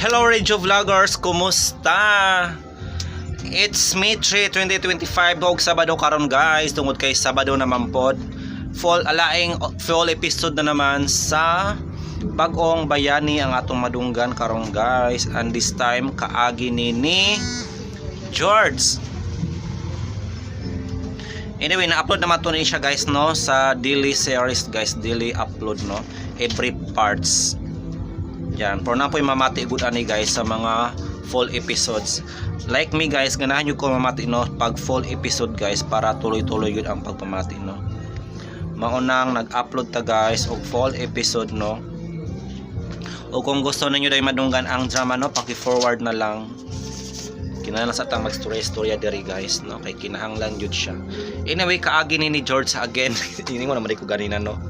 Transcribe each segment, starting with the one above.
Hello, Radio Vloggers! Kumusta? It's May 3, 2025 og Sabado karon, guys, tungod kay Sabado naman pod. Full alaing full episode na naman sa Bag-ong Bayani ang atong madunggan karon, guys, and this time kaagi ni George. Anyway, na-upload naman to ni siya, guys, no, sa daily series, guys, daily upload, no, every parts. Yan, for na po mamati gud ani, guys, sa mga full episodes. Like me, guys, ganahan nyo ko mamati, no, pag full episode, guys, para tuloy-tuloy yun ang pagpamati, no. Maunang nag-upload ta, guys, og full episode, no. O kung gusto ninyo dahil madunggan ang drama, no, paki-forward na lang. Kinahanglan sa tang magstorya-storya diri, guys, no, kay kinahanglan jud siya. Anyway, kaagi ni George again. Ini mo naman ko ganina, no.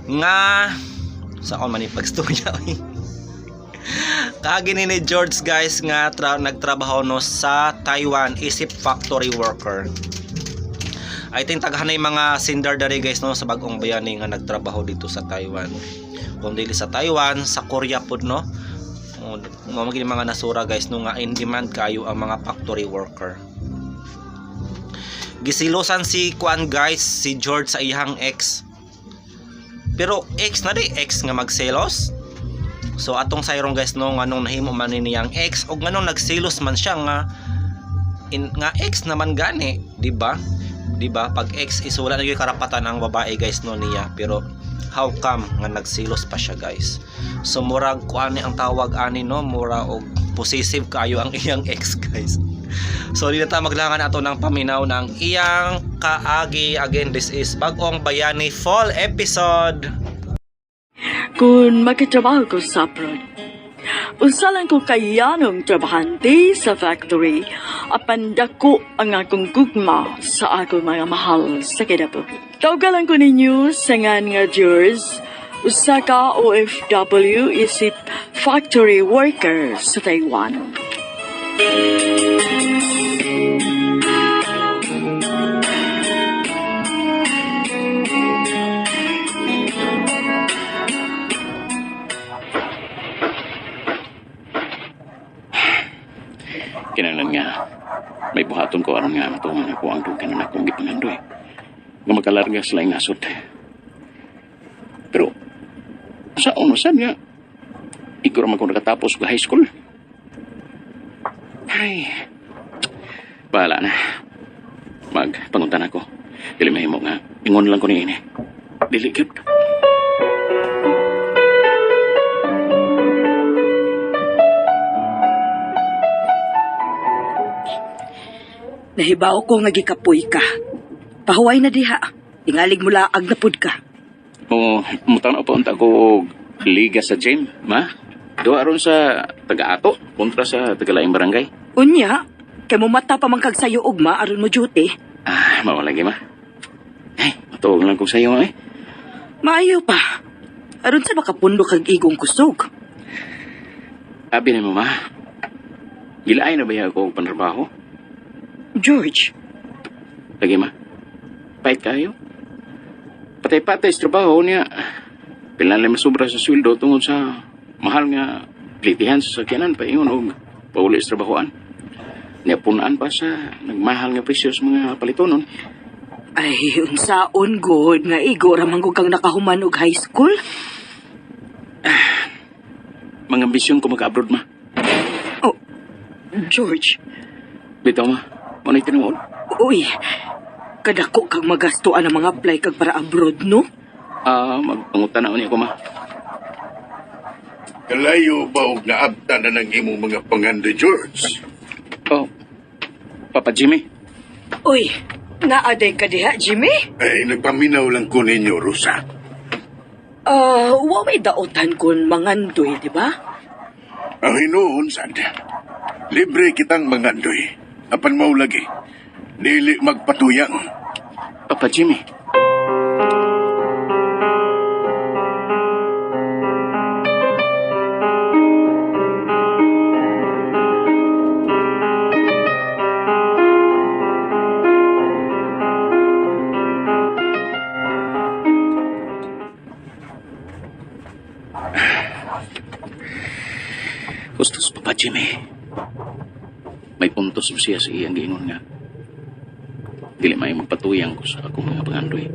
Nga sa on man pagstorya, oy. Kaagi ni George, guys, nga nagtrabaho, no, sa Taiwan isip factory worker. I think taghanay mga sindar diri, guys, no, sa Bagong Bayani nga nagtrabaho dito sa Taiwan. Kung dili sa Taiwan, sa Korea pud, no. O, mao man mga nasura, guys, no, nga in demand kayo ang mga factory worker. Gisilosan si kuan, guys, si George sa iyang ex. Pero ex na di ex nga magselos. So atong sayrong, guys, no, nganong nahimo man ni niyang ex og nganong nagselos man siya nga nga ex naman gani, di ba? Di ba? Pag ex is wala na gyud karapatan ang babae, guys, no, niya, pero how come nga nagselos pa siya, guys? So murag kuan ni ang tawag ani, no, mura og possessive kayo ang iyang ex, guys. So di na ta maglangan ato ng paminaw ng iyang kaagi. Again, this is Bagong Bayani full episode. Kung magkatrabaho ko sa abroad, usa lang ko kayanong trabahante sa factory, apan dako ang akong gugma sa akong mga mahal sa kinabuhi. Tawgalan ko ninyo sa ngan nga George, usa ka OFW isip factory worker sa Taiwan. Kinahanglan nga may buhaton ko aron nga matuman ako ang dugan na akong gipangandoy nga makalarga sa laing nasod. Pero sa ono sad nga ikaw ra man ko nakatapos og high school. Ay, bahala na. Magpanguntan ako. Dili mahimo nga ingon lang ko ni ini. Dili gyud. Nahibaw ko nga gikapoy ka. Pahuway na diha. Tingalig mo laag na pud ka. O, mutanaw pa unta ko og liga sa gym, ma. Duha ron sa taga-ato kontra sa taga-laing barangay. Unya, kay mo mata pa man kag sayo ugma aron mo duty. Ah, mao lagi, ma. Ay, matuog lang ko sa iyo, eh. Maayo pa. Aron sa makapundo kag igong kusog. Abi na mo, ma. Gilaay na ba ako og panrabaho? George, Lagi, ma. Pait kayo. Patay-patay sa trabaho niya. Pinalay masubra sa sweldo tungod sa mahal nga plitihan sa sakyanan paingon og pauli sa trabahoan. Niya punaan pa sa nagmahal nga presyo sa mga palitonon. Ay, unsaon god nga igo ra man gud kang nakahuman og high school? Mga ambisyon ko mag-abroad, ma. Oh, George, Bitaw, ma. Mo na tinuod. Uy, kadako kag magastuan ang mga apply kag para abroad, no? Ah, magpangutan na unya ko, ma. Kalayo ba og naabta na ng imong mga pangando, George? Oh, Papa Jimmy. Uy, naaday ka diha, Jimmy? Ay, nagpaminaw lang ko ninyo, Rosa. Ah, wa may daotan kun mangandoy, di ba? Ang hinuon, sad. Libre kitang mangandoy. Apan mao lagi. Dili magpatuyang. Papa Jimmy. Gustos Papa Jimmy. May puntos siya sa iyang giingon nga. Dili may magpatuyang ko sa akong mga pangandoy.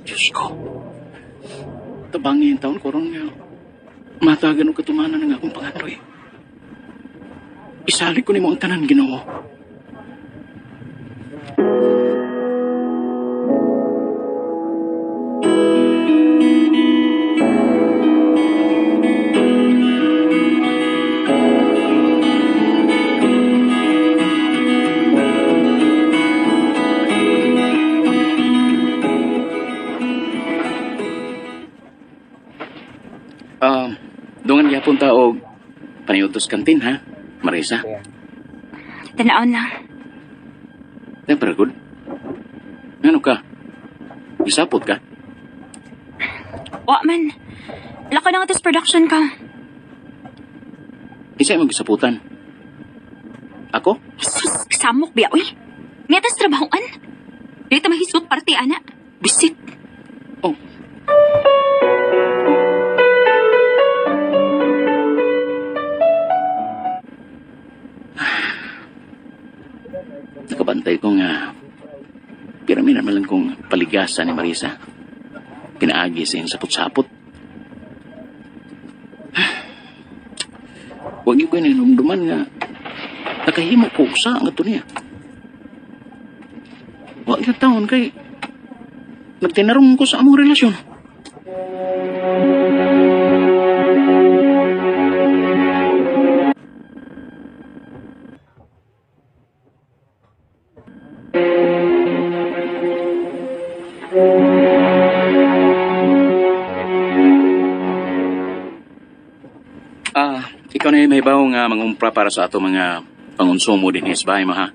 Diyos ko. Tabangin taon ko ron nga. Matagan og katumanan ng akong pangandoy. Isalig ko nimo ang tanan, Ginoo. Um, dungan gyapon ta og paniudtos kantin ha, Marisa. Tanaon lang. Ay, para good. Ano ka? Isapot ka? Wa man. Lako na nga production ka. Isa mo gisaputan. Ako? Jesus, samok biya, uy. Miyatas trabahoan. Dili ta mahisgot parte, ana. Bisit. Oh. Nakabantay ko nga pirami naman lang kong paligasa ni Marisa. Pinaagi sa iyang sapot-sapot. Huwag niyo ko inanumduman nga nakahimo ko sa ang ato niya. Huwag niyo taon kay nagtinarong ko sa among relasyon. Ah, ikaw na yung may bawo nga mangumpra para sa ato mga pangonsumo din sa bahay mo ha.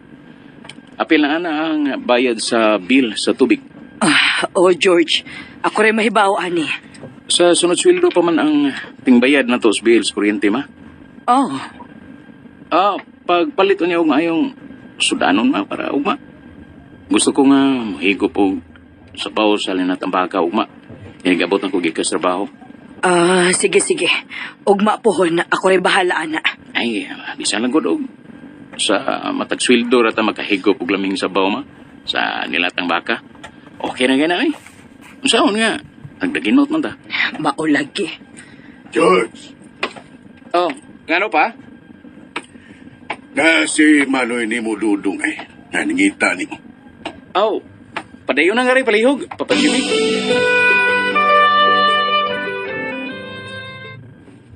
Apil na ana ang bayad sa bill sa tubig. Ah, oh George, ako rin mahibaw ani. Sa sunod sweldo pa man ang tingbayad na to sa bill sa kuryente ma. Oh, Ah, pagpalit niya og maayong sudanon ma para ugma. Gusto ko nga mohigop og sabaw sa linatang baka ugma. Inigabot ang ko gikas trabaho. ah, sige sige. Ugma pohon, ako rin bahala ana. Ay, bisan lang gud og sa matag sweldo ra ta makahigop og laming sabaw ma sa nilatang baka. Okay na gana ay. Unsaon nga nagdaginot man ta. Maulagi. George, Oh, ngano pa? na si Manoy ni mo dudong ay. Naningita ni mo. Oh, padayon na nga rin palihog, Papa Jimmy.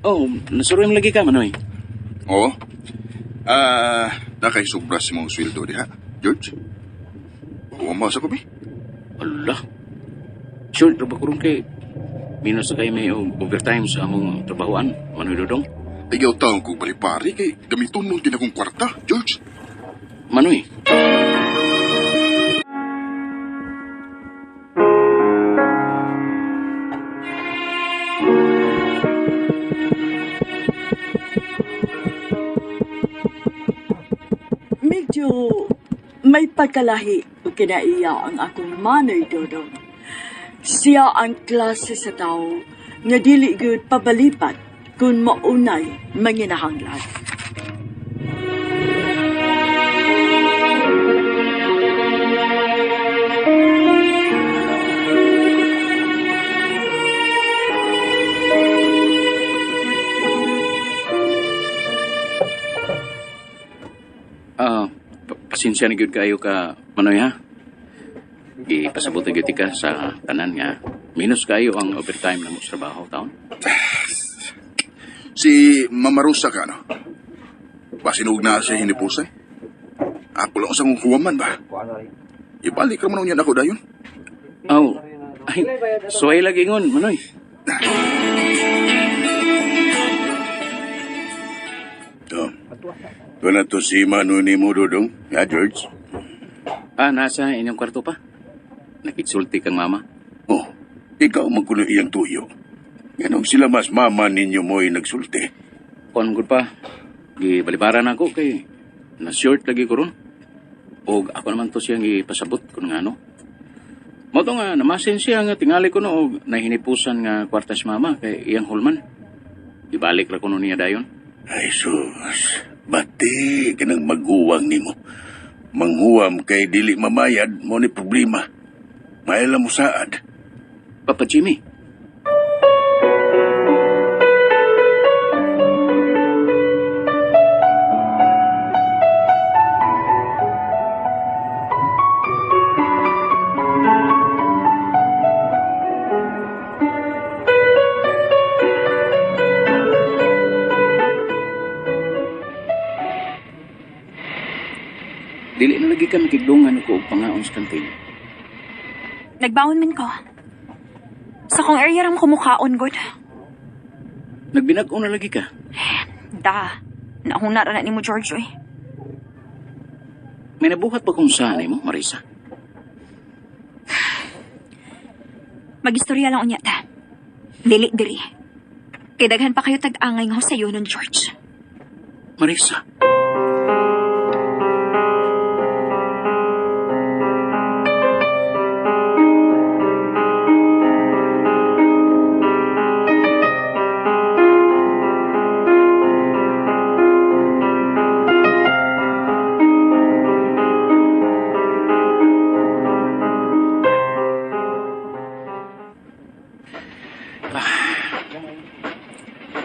Oh, nasuroy mo lagi ka, Manoy. Oo. Ah, nakay sobra si mong sweldo diha, George. Huwag mo sa kubi. Ala. Sure, ba kurong kay minus na kayo may overtime sa among trabahoan, Manoy Dodong. Ayaw taong kong balipari kay gamiton mong tinakong kwarta, George. Manoy. Medyo may pagkalahi o kinaiya ang akong manoy dodong. Siya ang klase sa tao nga dili gyud pabalipat kung maunay manginahanglan. Ah, pasensya na gyud kayo ka, Manoy ha. Ipasabot na gyud ka sa tanan nga minus kayo ang overtime na mo sa trabaho taon. Si Mama Rosa ka, no? Basinog na siya hinipusay. Ako lang sa kong kuwaman ba? Ibalik ka man niya ako dayon. Oh, ay, suway lagi ngon, Manoy. To. Doon na to si Manoy ni mo dudong, ha, George? Ah, nasa inyong kwarto pa. Nakitsulti kang mama. Oh, ikaw magkulo iyang tuyo. Ganong sila mas mama ninyo mo'y nagsulti. Kon gud pa. Gibalibaran ako kay na short lagi ko ron. Og ako naman to siyang ipasabot kung ngano. Mao to nga namasin siya nga tingali ko no og nahinipusan nga kwarta si mama kay iyang hulman. Ibalik ra kuno niya dayon. Ay sus, bati kanang maguwang nimo. Manghuwam kay dili mamayad mo ni problema. Maila mo saad. Papa Jimmy. Dili na lagi kami kigdungan ko og pangaon sa kantin. Nagbaon man ko. Sa kong area ram kumukaon, god. Nagbinag-o na lagi ka. Da. Nauna ra na nimo, George, oy. May nabuhat pa kung saan mo, Marisa. Magistorya lang unya ta. Dili diri. Kay daghan pa kayo tag-angay nga sayo nun, George. Marisa.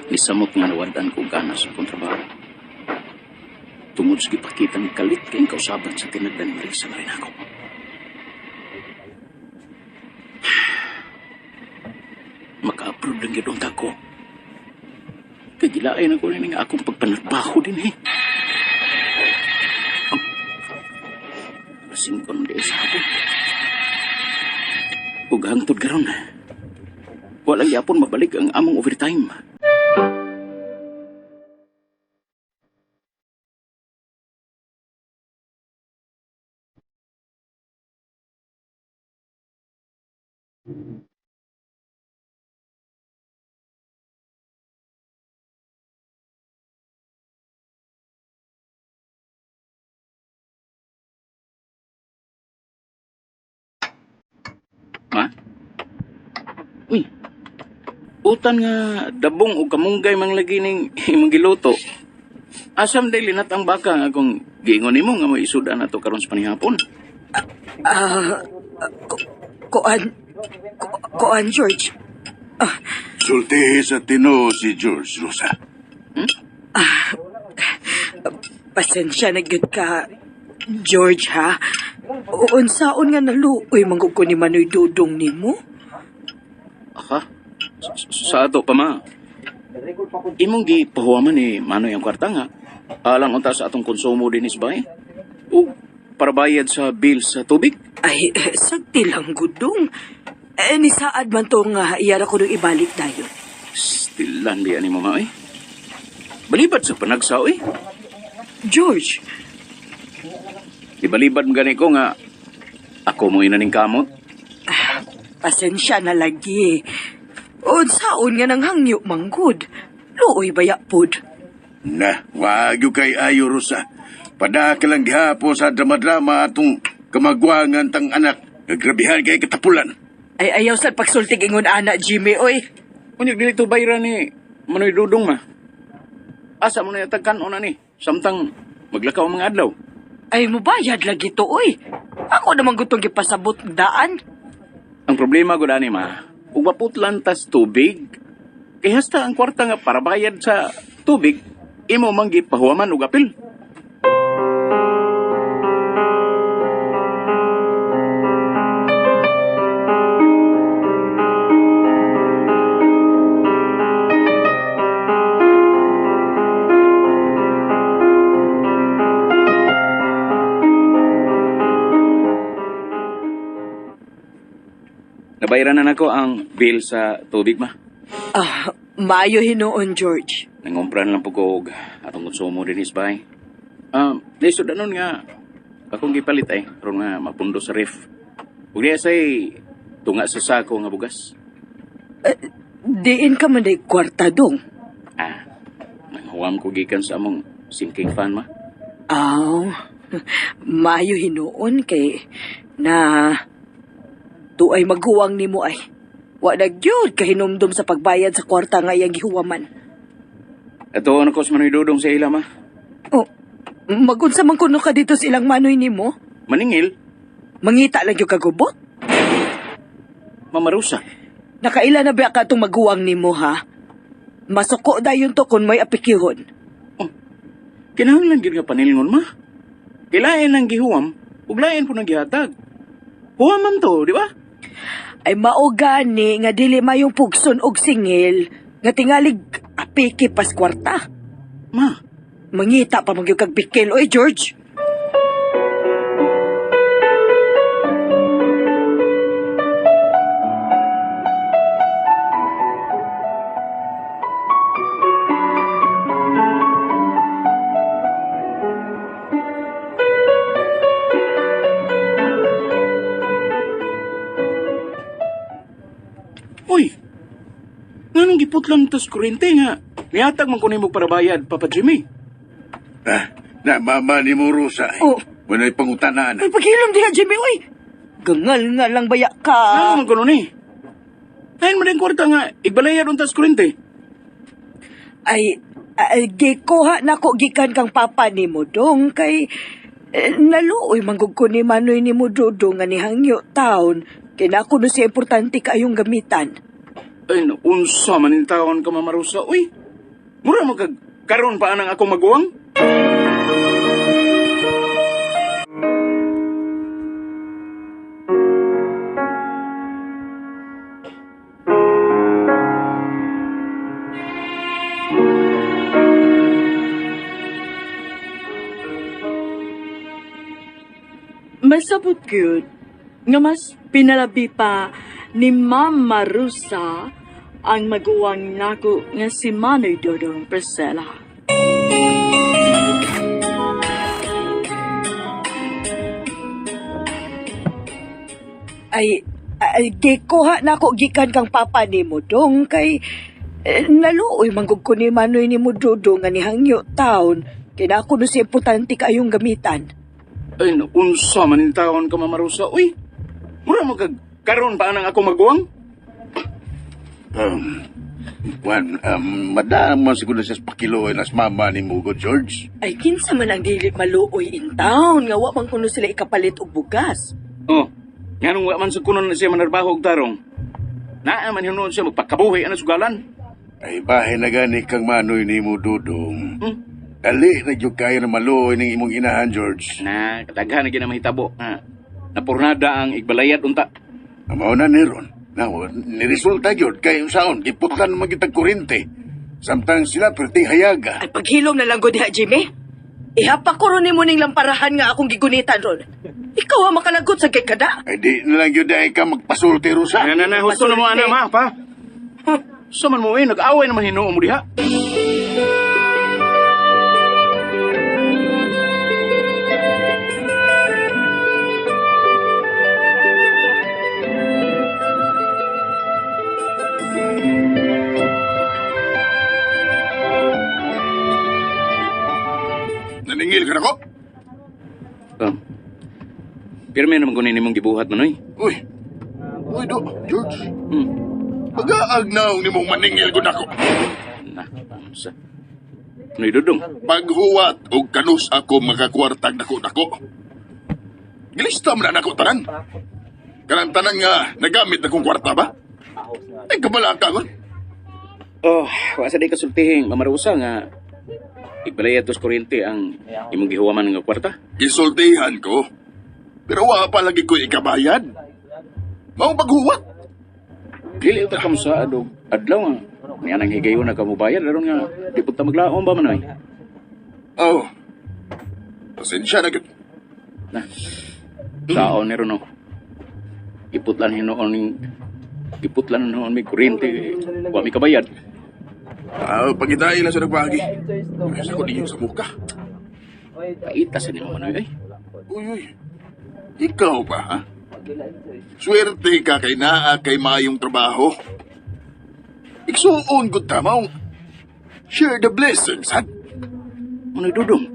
Nisamot nga nawadan ko gana sa akong trabaho. Tungod sa gipakita ng kalit kayong kausaban sa tinagdan ni Marisa na rin ako. Maka-approve lang yun ang ko. Kay gilain ako rin nga akong pagpanagbaho din eh. Oh. Lasing ko nung sa hapon. Ug hangtod karon. Walang yapon mabalik ang among overtime. Ma? Uy. Utan nga dabong o kamunggay mang lagi ning imong giluto. Asam dili linat ang baka nga kung giingon nimo nga moisuda na to karon sa panihapon. Ah, kuan, kuan, George. Sultihi sa tino si George Rosa. Pasensya na gyud ka, George, ha? Unsaon nga naluoy manggug ko ni Manoy Dudong nimo? Aha. Sa ato pa ma. Imong gipahuwaman ni Manoy ang kwarta nga. Alang unta sa atong konsumo din bay. O para bayad sa bill sa tubig. Ay, sagti lang gudong. Eh, ni saad man to nga iyara ko nung ibalik dayon. Stilan biya ni mama eh. Balibad sa panagsaw eh. George, Ibalibad mo gani ko nga ako mo ina ning kamot. Pasensya na lagi. Unsaon nga nang hangyo manggod. Luoy baya pod. Na, wag yun kay ayo Rosa. Padaka lang gihapon sa drama-drama atong kamagwangan tang anak. Nagrabihan kay katapulan. Ay ayaw sa pagsultig ingon ana Jimmy oy. Unya dili to bayra ni Manoy Dudong ma. Asa mo na yatag kanon ni? Samtang maglakaw ang mga adlaw. Ay mubayad lagi to oy. Ako naman gutong gipasabot daan. Ang problema gud ani ma, ug maputlan tas tubig. Kay hasta ang kwarta nga para bayad sa tubig, imo man gipahuwaman og apil. Nabayaran na nako ang bill sa tubig ma. Ah, maayo hinuon George. Nangumpra na lang po ko og atong konsumo din is bay. Lisod anon nga akong gipalit ay aron nga mapundo sa ref. Ug diya say tunga sa sako nga bugas. Diin ka man day kwarta dong. Ah, nanghuwam ko gikan sa among sinking fund ma. Aw, maayo hinuon kay na. Tuay maguwang nimo ay. Wa na gyud kahinumdum sa pagbayad sa kwarta nga iyang gihuwaman. Ito ano ko sa Manoy Dudong sa ila, ma. Oh, magunsa man kuno ka dito sa ilang manoy nimo? Maningil, Mangita lang gyud kagubot. mamarusa. Nakaila na ba ka itong maguwang nimo ha? Masuko dayon to kung may apikihon. Kinahanglan gyud nga panilngon, ma. Kilain ang gihuwam, ug lain po nang gihatag. Huwam man to, di ba? Ay mao gani nga dili mayong pugson og singil nga tingalig apiki pas kwarta. Ma, Mangita pa man gyud kag bikil oy George. Uy! Nganong giputlan tas kuryente nga? Nihatag man ko nimo para bayad, Papa Jimmy. Ah, na mama ni mo Rosa. Eh. Oh. Wala pangutanaan. Ay paghilom diha Jimmy oy. Gangal nga lang baya ka. Ano man kuno ni? Ayun man ang kwarta nga, igbalayad untas kuryente. Ay, ay gikuha nako gikan kang papa nimo dong kay eh, naluoy manggug ko ni Manoy nimo Dudong nga nihangyo taon. Kay nako no siya importante kaayong gamitan. Ay, unsa man yung taon ka mamarusa. Uy, mura mo kag karon pa anang ako maguwang. Masabot gyud nga mas pinalabi pa ni Mama Rusa ang maguwang nako nga si Manoy Dodong Priscilla. Ay, ay gikuha nako gikan kang papa nimo dong kay eh, naluoy manggug ko ni Manoy nimo Dudong nga nihangyo taon. Kay nako no siya importante kaayong gamitan. Ay, unsa man yung taon ka mamarusa. Uy, mura mo kag karon pa anang ako maguwang. Juan, madam man siguro siya sa pakiloy nas mama ni Mugo, George. Ay kinsa man ang dili maluoy in town nga wa man kuno sila ikapalit og bugas. Oh, nganong wa man sa kuno na siya manarbaho og tarong. Naa man hinuon siya magpakabuhi ana sugalan. Ay, bahay na gani kang manoy ni mo, Dudong. Hmm? Dali na jud kayo na maluoy ng imong inahan, George. Na, kadaghan na ginamahitabo. Ha. Napurnada ang igbalayad unta. Mao na ni ron. Na, ni resulta jud kay unsaon giputlan man gyud tag kurente. Samtang sila perting hayaga. Ay paghilom na lang gud diha Jimmy. Ihapa ko ron nimo ning lamparahan nga akong gigunitan ron. Ikaw ang makalagot sa kay kada. Ay di na lang gyud ay ka magpasulti Rosa. Na, na, na, husto na mo, ana, ma, pa. Sa man mo eh, nag-away naman hinuo mo diha. Naningil ka nako? Pero may naman kunin nimong gibuhat man, oy. Uy. Uy do, George. Pagaag naong nimong maningil gud nako. Na, unsa. Noy dudong. Paghuwat og kanus ako makakwartag nako nako. Gilista man na nako tanan. Kanang tanan nga nagamit na kong kwarta ba? Ay kabala ka gon. Oh, wa sa di kasultihing mamarusa nga igbalayad tos kuryente ang imong gihuwaman nga kwarta. Gisultihan ko. Pero wa pa lagi ko ikabayad. Mao paghuwat. Dili ta kam sa adog adlaw nga. Niya nang higayon na kamo bayad aron nga di pud ta maglaom ba man oy. Oh. Pasensya na gyud. Na. Saon ni ron oh. Giputlan hinuon ning giputlan noon may kuryente wa mi kabayad. Ah, pagitay lang sa nagbagi. Ay, sa ko sa muka. Paita sa nimo man oy. Uy, uy. Ikaw ba, ha? Swerte ka kay naa kay maayong trabaho. Igsuon gud ta maong share the blessings, ha? Manoy dudong.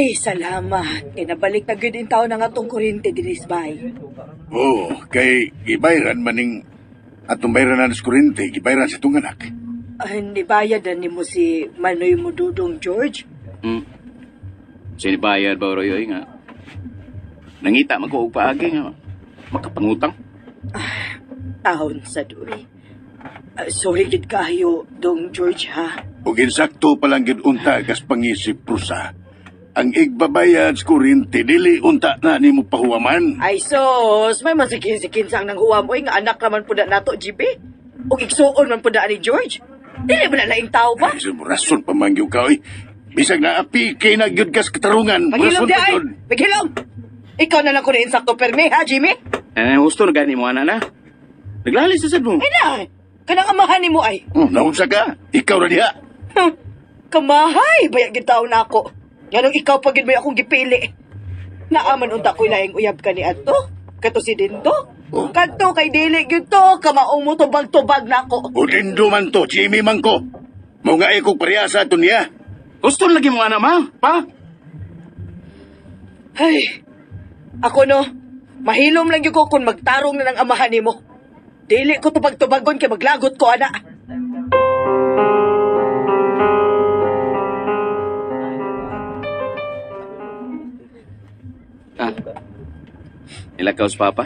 Ay, salamat. Kay nabalik na gyud taon ang atong kuryente dinis bay. Oh, kay gibayran maning atong bayran na sa kuryente, gibayran sa itong anak. Ay, nibayad na nimo si Manoy Mududong George. Sinibayad ba Roy oy nga? Nangita man ko og paagi nga makapangutang. Taon sa duy. Ah, sorry gid kayo, Dong George ha. Ug insakto pa lang gid unta gas pangisip prusa. Ang igbabayad sa kuryente dili unta na nimo pahuwaman. Ay sos, may masikin-sikin sa ang nanghuwam oy nga anak raman pud na nato, GB. Ug igsuon man pud na ni George. Dili ba na laing tao ba? Ay, sa rason pa man gyud ka oy. Bisag na apike na gyud kas katarungan. Maghilom Rason di pa ay! gyud. Maghilom! Ikaw na lang ko na insakto perme ha, Jimmy? Eh, gusto na gani mo ana na. Naglalis sa sad mo. Ay na! Kanang amahan nimo ay. Naunsa ka? Ikaw ra diha. Huh, kamahay! Bayag gyud taon na ako. Nganong ikaw pa gyud may akong gipili. Naaman unta ko'y laing uyab ka ni Ato. Kato si Dindo. Oh. Kadto kay dili gyud to, kamaong mo tubag-tubag na ako. O dindo man to, Jimmy man ko. Mao nga ikog parehasa ato niya. Gusto lagi mo ana ma, pa. Ay, ako no, mahilom lang gyud ko kung magtarong na ng amahan nimo. Dili ko tubag-tubagon kay maglagot ko, ana. Ah. Ilakaw sa papa.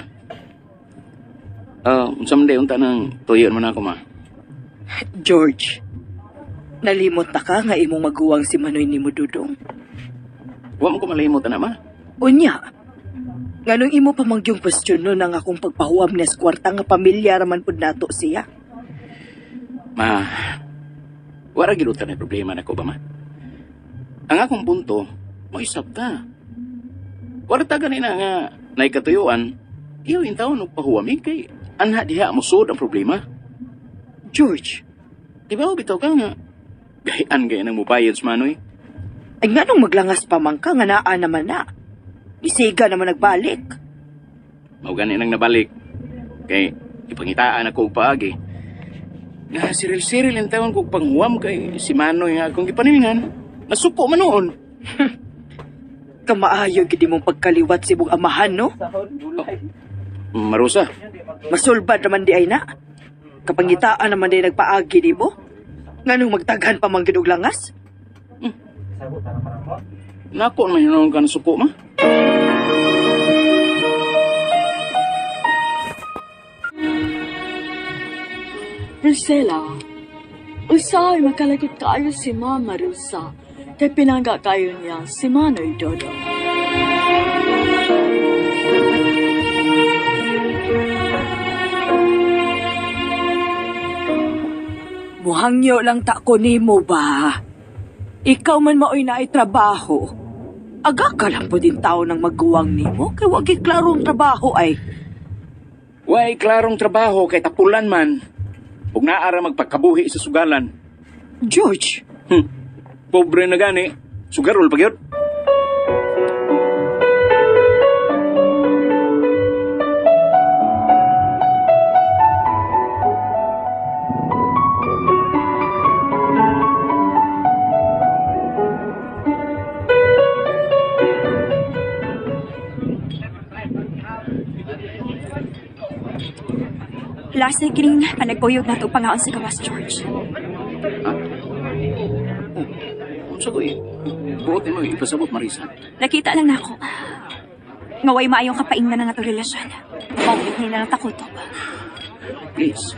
Ah, unsa man day unta nang tuyo man ako ma. George, nalimot na ka nga imong maguwang si Manoy nimo Dudong. Wa man ko malimot ana ma. Unya, nganong imo pa mangyong kwestiyon ang akong pagpahuam niya sa kwarta nga pamilya raman pud nato siya. Ma, wala gyud unta na problema nako ba ma. Ang akong punto, moisab ta. Wala ta gani na nga naikatuyuan, iyo intawon og pahuwami kay anha diha mosud ang problema. George, Di ba bitaw ka nga gahian gay nang mubayad sa manoy. ay nganong maglangas pa man ka nga naa naman na. Isiga naman nagbalik. Mao gani nang nabalik kay ipangitaan ako og paagi. Nga siril-siril ang taon kog panghuwam kay si Manoy nga akong gipaningan. Nasuko man noon. Kamaayo gid imong pagkaliwat sa imong amahan, no? Marusa, Masulbad naman di ay na. Kapangitaan naman di nagpaagi nimo. Nganong magtaghan pa man gid og langas? nako man hinuon ka nasuko ma. Priscilla, usahay makalagit kaayo si Mama Rosa kay pinangga kayo niya si Manoy Dodo. Muhangyo lang ta ko nimo ba? Ikaw man maoy na ay trabaho. Aga ka lang po din tao ng maguwang nimo kay wa gyud klarong trabaho ay. Way klarong trabaho kay tapulan man. Ug naara magpagkabuhi sa sugalan. George, Pobre na gani, sugarol pa gyud. Last na kining panagkuyog na ito pangaon sa gawas, George. Unsa ko eh? Buot mo ipasabot Marisa. Nakita lang nako. Nga way maayong kapaingnan na nga to relasyon. Maulit na lang takutob. Please.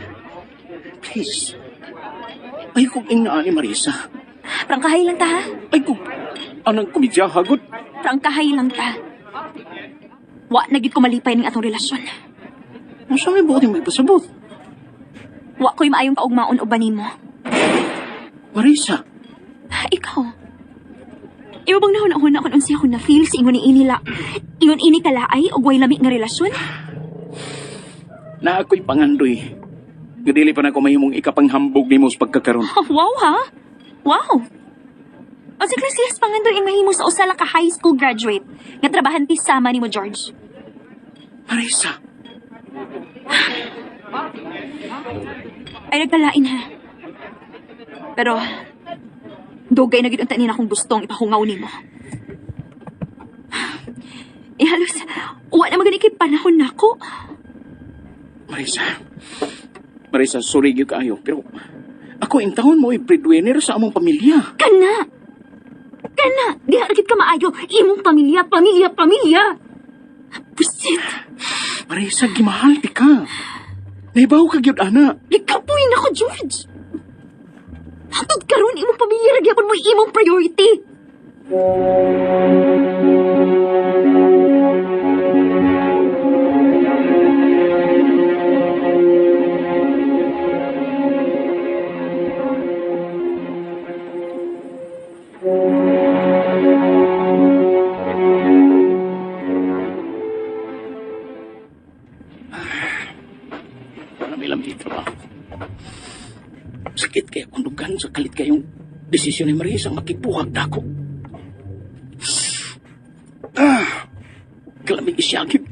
Please. Ay kung ingnaan ni Marisa. Prangkahay lang ta, ha? Ay kung anang komedya hagod. Prangkahay lang ta. Wa na gyud ko malipay ning atong relasyon. Unsa may buot mo ipasabot? Wa ko'y maayong kaugmaon uban nimo. Marisa. Ikaw. Imo bang nahuna-huna kung unsa ako na feel sa ingon ni ini la. Ingon ini kalaay og way lami nga relasyon? Na ako'y pangandoy. Nga dili pa na ako mahimong ikapanghambog nimo sa pagkakaron. Oh, wow ha? Wow. Unsa klase pangandoy ang mahimo sa usa lang ka high school graduate nga trabahante sama nimo George? Marisa. Ay nagkalain ha. Pero dugay na gid unta ni na akong gustong ipahungaw nimo. Eh, halos, wa na magani kay panahon nako. Marisa. Marisa, sorry gyud kaayo, pero ako in taon mo breadwinner sa among pamilya. Kana! Kana! Diha ra gid ka maayo. Imong pamilya, pamilya, pamilya! Pusit! Marisa, gimahal ti ka. Naibaw ka gyud ana. Gikapoy na ko, George! Hatod karon imong pamilya ra gyapon mo imong priority. Wala may lamig trabaho. Sakit kaya kung dugan sa kalit kayong desisyon ni Marisa makipuhag dako. Ah, kalamig isyagit.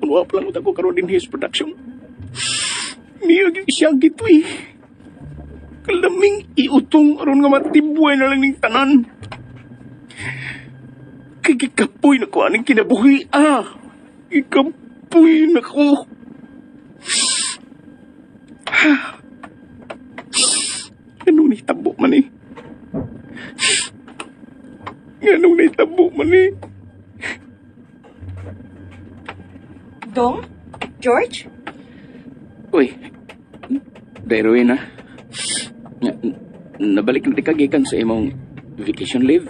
Unwa pa lang ko karon din his production. Miyag yung isyagit to eh. Kalaming iutong aron nga matibuay na lang ning tanan. Kay gikapoy na ko aning kinabuhi ah. Ikapoy na ko. Anong nahitabo man eh? Anong nahitabo man eh? Dong? George? Uy, Day Rowena. Nabalik na di ka gikan sa imong vacation leave.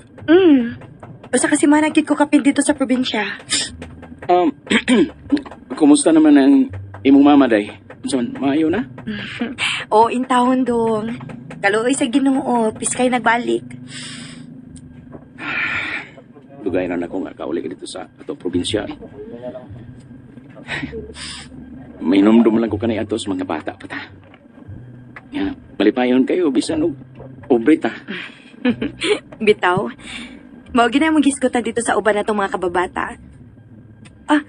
Basta kasi managkit ko kapin dito sa probinsya. Kumusta naman ang imong mama, Day? Unsa man, maayo na? Oo, in taon dong. Kaluoy sa Ginoo, piskay nagbalik. Dugay na nako nga kauli ka dito sa atong probinsya. Eh. May numdum lang ko kanay ato sa mga bata pa ta. Ya, malipayon kayo bisan og pobre ta. Bitaw. Mao gina mong gisgutan dito sa uban natong mga kababata. Ah,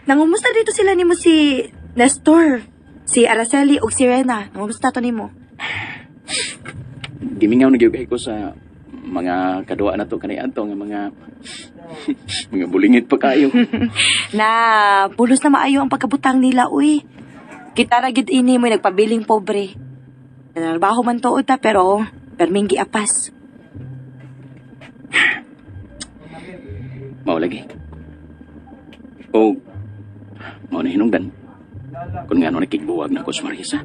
nangumusta dito sila nimo si Nestor, si Araceli ug si Rena. Nangumusta to nimo? Gimingaw na gyud ko sa mga kaduwa na to kanay ato nga mga mga bulingit pa kayo. Na pulos na maayo ang pagkabutang nila uy. Kita ra gid ini mo nagpabiling pobre. Nanarbaho man tuod ta pero perming giapas. Mao lagi. O mao na hinungdan. Kung nga ano nakigbuwag na ko sa Marisa.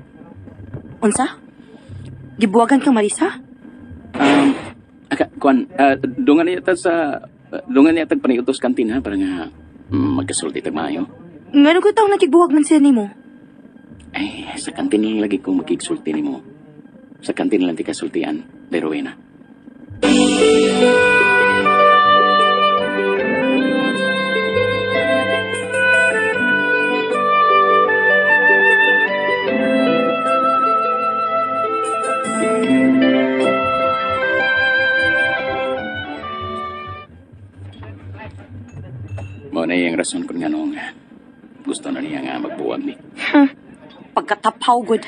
Unsa? Gibuwagan kang Marisa? Um, aka, kuan, dungan niya ta sa dungan niya tag paniutos kantina para nga magkasulti tag maayo. Ngano ko taong nakigbuwag man siya nimo? Ay, sa kantin lang lagi kong makigsulti nimo. Sa kantin lang ti kasultian, de Rowena. Mao na iyang rason kung nganong gusto na niya nga magbuwag ni. Pagkatapaw gud.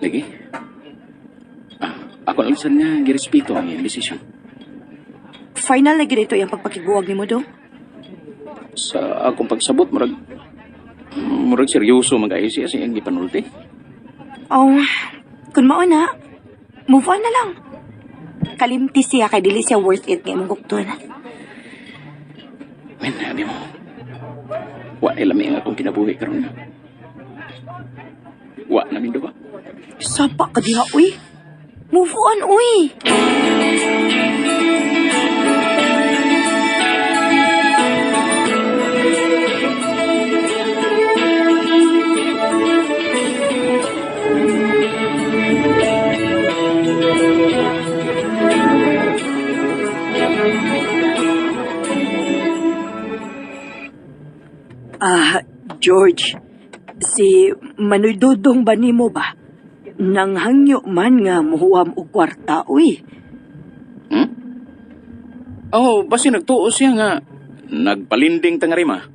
Lagi. Ah, ako lang sad nga girespeto ang iyang desisyon. Final na gid ito iyang pagpakigbuwag nimo dong. Sa akong pagsabot, murag murag seryoso mag-ayos siya sa iyang gipanulti. Oh, kun mao na, move on na lang. Kalimti siya kay dili siya worth it nga imong gukton. Men, abi mo. Wa na lami ang akong kinabuhi karon. Wa na min duha. Sapa ka diha uy. Move on uy. Ah, George, si Manoy Dodong ba nimo ba? Nanghangyo man nga muhuam og kwarta, uy. Hmm? Oh, basi nagtuo siya nga nagpalinding ta nga rima.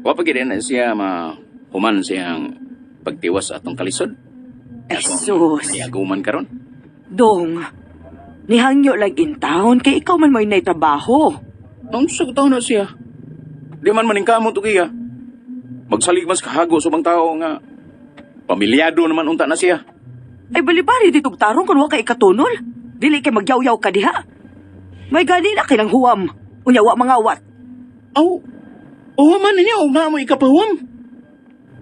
Wa pa gid na siya mahuman siyang pagtiwas sa atong kalisod. Ay, sus. Niaguman karon. Dong, Nihangyo lang in town kay ikaw man mo'y trabaho. Ang sa taon na siya. Di man maningkamot og iya. Magsalig mas kahago sa ubang tao nga pamilyado naman unta na siya. Ay balibari ditog tarong kun wa kay ikatunol. Dili kay magyawyaw ka diha. May gani na kay nang huwam. Unya wa mangawat. Aw, oh man ninyo, na mo ikapahuam.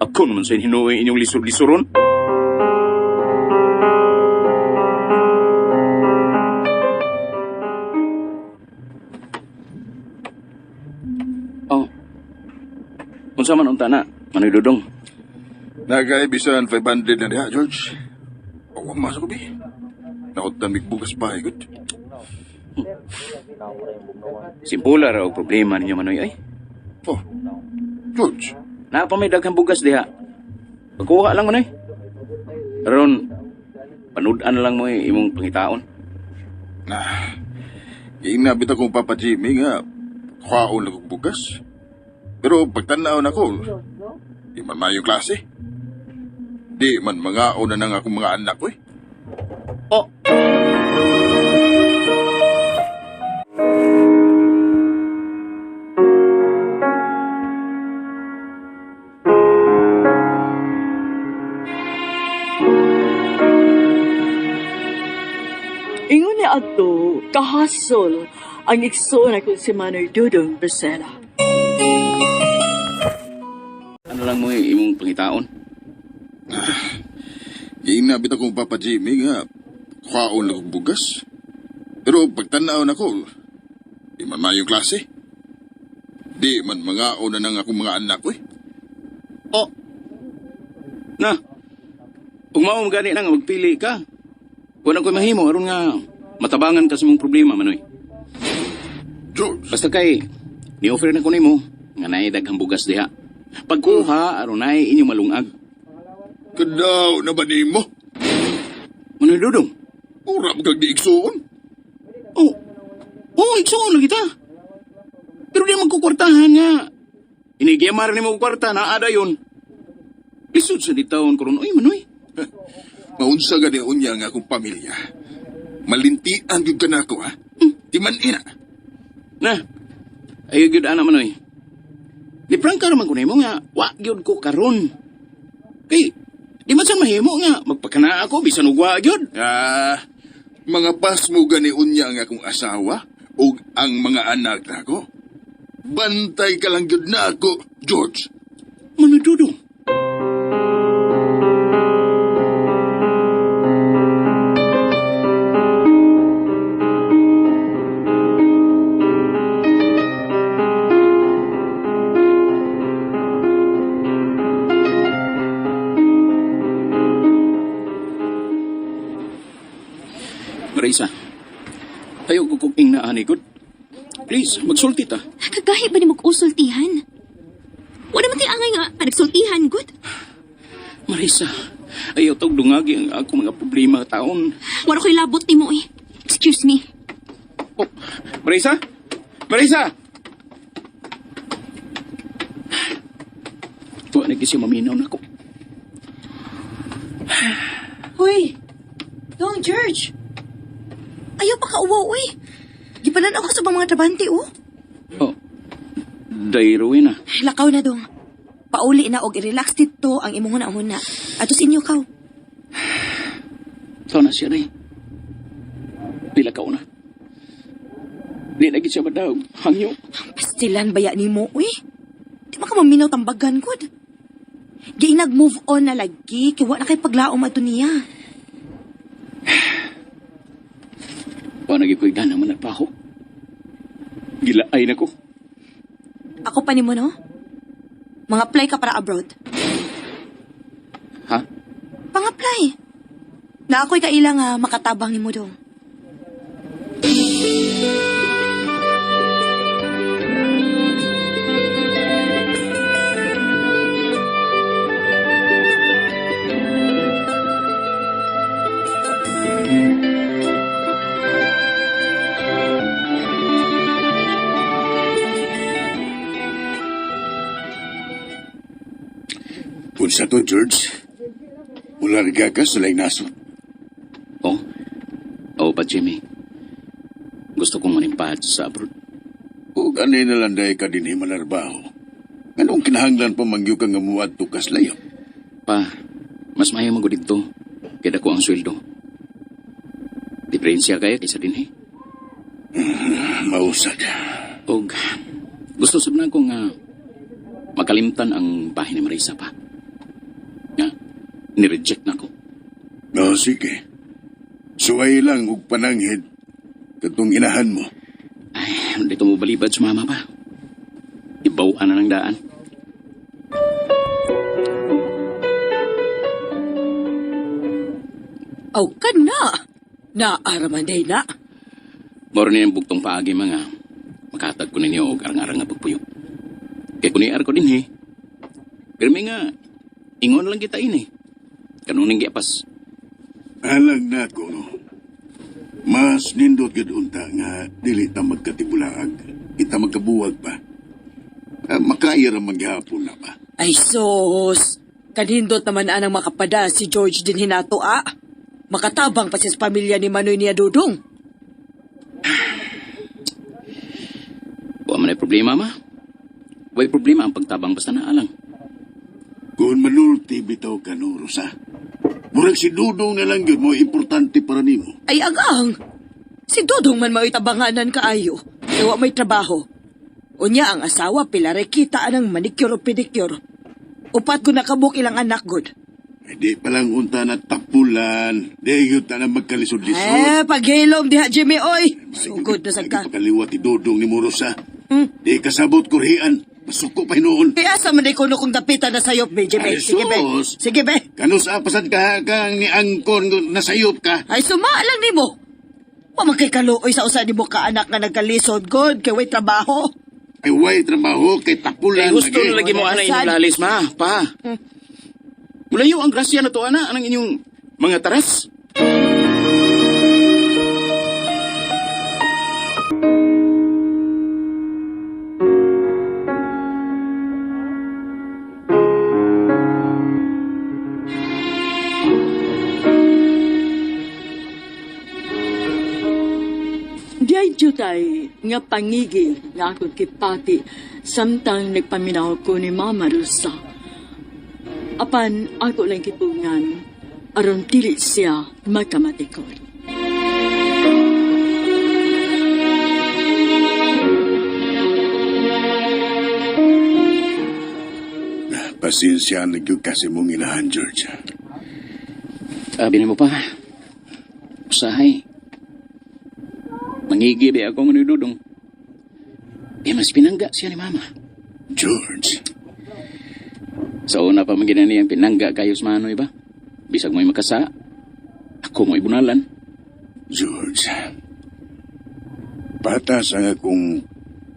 Ako naman sa hinuoy inyong lisod-lisuron. Oh. Unsa man unta na, Manoy Dudong. Nagay bisan 500 na diha, George. Awa mas ko bi. Nakutan bugas pa, good. Simpula ra og problema ninyo Manoy ay. Oh, George. Naa pa may daghang bugas diha. Pagkuha lang Manoy. Ron, panud-an lang mo eh, imong pangitaon. Na, inabit akong Papa Jimmy nga, kuhaon lang kong bugas. Pero pagtanaw na ko, di man mayo klase. Di man mga na nang akong mga anak ko eh. Oh, Ingon ni adto, kahasol ang igsoon akong si Manoy Dudong Brisela. ano lang mo eh, imong pangitaon? Inabit akong Papa Jimmy nga, kuhaon lang kong bugas. Pero pagtanaw na ko, di man mayo klase. Di man mga na nang akong mga anak ko eh. Oh. Na. Ug mao gani na nga magpili ka. Wala ko'y mahimo aron nga matabangan ka sa imong problema Manoy. George, Basta kay ni-offer na ko nimo nga naay daghang bugas diha. Pagkuha aron naay inyong malungag. kadaw na ba nimo? Manoy Dudong. Ura mo kag diigsoon. Oh. Oh, igsuon na kita. Pero di magkukwartahan nga. Inigiyamar nimo og kwarta na ada yon. Lisod sa ditawon karon oy Manoy. Maunsa gani unya nga akong pamilya. Malintian gyud ka nako ha. Di man ina. Na. Ayo gyud ana Manoy. Di prangka raman ko nimo nga wa gyud ko karon. Kay di man sa mahimo nga magpakana ako bisan og wa gyud. Ah, mga pasmo gani unya nga akong asawa ug ang mga anak nako. Bantay ka lang gyud nako, George. Manoy Dudong. Marisa, ayaw ko kong ing naani gud. Please, magsulti ta. Kagahi ba ni mag-usultihan? Wala man kay angay nga panagsultihan, good. Marisa, ayaw tog dungagi ang ako mga problema taon. Wala ko'y labot nimo eh. Excuse me. Oh, Marisa? Marisa! Tuwa na kasi maminaw na ako. Hoy! Dong George! Ayaw pa kauwaw, uy! Gipanan ako sa ibang mga trabante, oh. Oh, day Rowena. Lakaw na, dong. Pauli na og i-relax dito ang imong huna-huna. Atos inyo kaw. Tawa na siya day. Pila ka na. Di na gid siya madaog. Hangyo. Pastilan baya nimo, uy. Di man ka maminaw tambagan, good. Di nag-move on na lagi, kay wa na kay paglaom ato niya. Wa na gid ko'y gana man pa ako. Gilaay na ko. Ako pa nimo, no? Mga apply ka para abroad. Ha? Pang-apply. Na ako'y kaila nga makatabang nimo dong. Unsa to, George? Mularga ka sa laing naso. Oh. Oh, pa Jimmy. Gusto kong manimpad sa abroad. Ug ani na lang dahil ka dinhi manarbaho. Anong kinahanglan pa mangyo ka nga muadto kas layo? Pa, mas maayo man gud didto. Kaya dako ang sweldo. Diferensya kaya kaysa dinhi. Mausad. Og gusto sab na ko nga makalimtan ang bahin ni Marisa pa. Nga, ni-reject na ko. No, sige. Suway lang og pananghid katong inahan mo. Ay, dito mo balibad sa mama pa. Ibaw na ng daan. Aw kana. Naaraman day na. Moro ni ang bugtong paagi mga makatag ko ninyo og arang-arang nga pagpuyo. Kay kuniar ko din he. Pero may nga, ingon lang kita ini. Kanuning giapas. Alang na ko, no. Mas nindot gid unta nga dili ta magkatibulaag. Kita magkabuwag pa. Ah, makaya ra man gihapon na pa. Ay sos. Kanindot naman anang makapada si George din hinato ah. Makatabang pa siya sa pamilya ni Manoy niya Dudong. Wa man ay problema ma. Way problema ang pagtabang basta naalang. Kung manulti bitaw ka no, Rosa. Murag si Dudong na lang yun mo importante para nimo. Ay agang. Si Dudong man mao'y tabanganan kaayo. Kaya wa may trabaho. Unya ang asawa pila kita anang manicure o pedicure. Upat ko nakabuk ilang anak good. Eh, di pa lang unta na tapulan. Di yun ta na magkalisod-lisod. Eh, paghilom diha Jimmy oy. Sugod na sad ka. Pagkaliwat ni Dudong ni mo, Rosa. Di kasabot kurhian. Masuko pa hinuon. Kaya asa man di kuno kong dapitan na sayop be, Jimmy. Ay, Sige be. sus. Sige be. Kanus apasan ka kang ni Angkon nasayop ka. Ay suma lang nimo. Wa man kay kaluoy sa usa nimo ka anak nga nagkalisod god kay way trabaho. Ay, way trabaho kay tapulan. Kay gusto na lagi mo ana inyong lalis ma, pa. Mulayo ang grasya na to ana anang inyong mga taras. Di jutay nga pangigi nga akong kipati samtang nagpaminaw ko ni Mama Rosa. Apan ako lang kipungan aron dili siya magkamatikod. Pasensya na gyud kasi mong inahan, George. Sabi na mo pa. Usahay. Mangigi ba ako ng Dudong. Eh, mas pinangga siya ni Mama. George, Sa una pa man ginani ang pinangga kayo sa manoy ba? Bisag mo'y makasa. Ako mo'y bunalan. George. Patas ang akong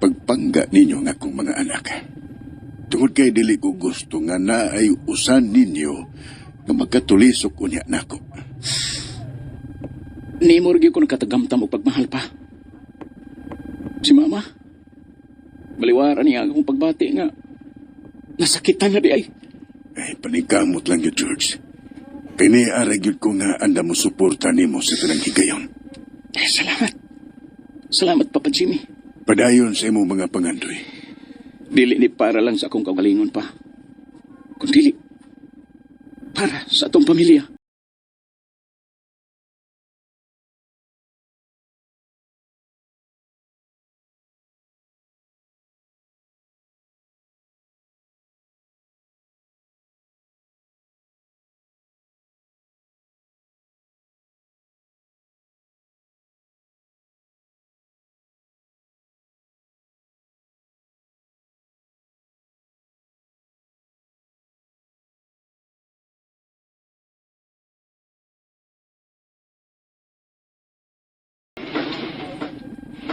pagpangga ninyo ng akong mga anak. Tungod kay dili ko gusto nga naay usan ninyo nga magkatulisok unya nako. Nimo gyud ko nagkatagamtam og pagmahal pa. Si Mama. Baliwara niya ang akong pagbati nga. Nasakitan na di ay. Ay, paningkamot lang yun, George. Kay niara gyud ko nga anda mo suporta nimo sa tanang higayon. Eh, salamat. Salamat, Papa Jimmy. Padayon sa imong mga pangandoy. Dili ni para lang sa akong kaugalingon pa. Kundi para sa atong pamilya.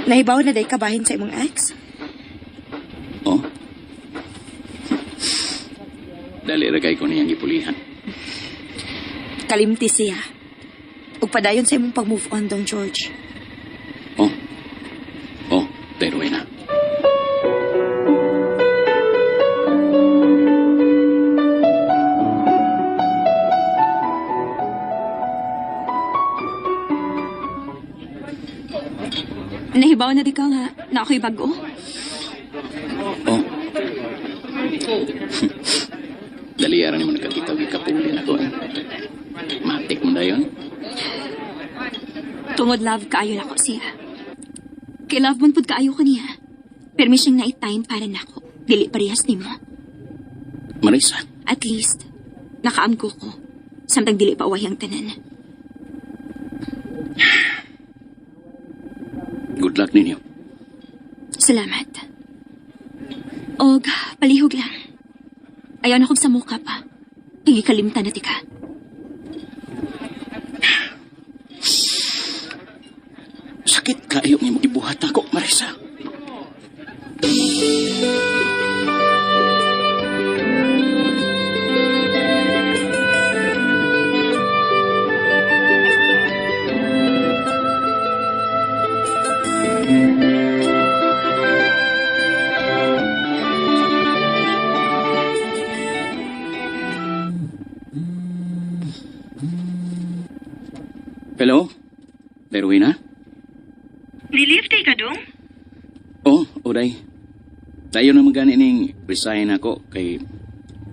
Nahibaw na day kabahin sa imong ex? Oh. Dali ra kay ko niyang gipulihan. Kalimti siya. Ug padayon sa imong pag-move on dong George. Oh. Oh, pero na. Nahibaw Nahibaw na di ka nga na ako'y bago. Oh. Dali ara ni mo nakakita og ikapuli na ko eh. Matik mo dayon. Tungod love kaayo nako siya. Kay love man pud kaayo ko niya. Pero may siyang na-time para nako. Dili parehas nimo. Marisa, At least, nakaamgo ko. Samtang dili pa uwahi ang tanan. Good luck ninyo. Salamat. Og, palihog lang. Ayaw na kong sa mukha pa. Higi kalimtan na tika. Sakit kaayo nga imong gibuhat ako, Marisa. Hello? Derwina? Nilive day ka dong? Oh, Uday. Tayo na magani ning resign ako kay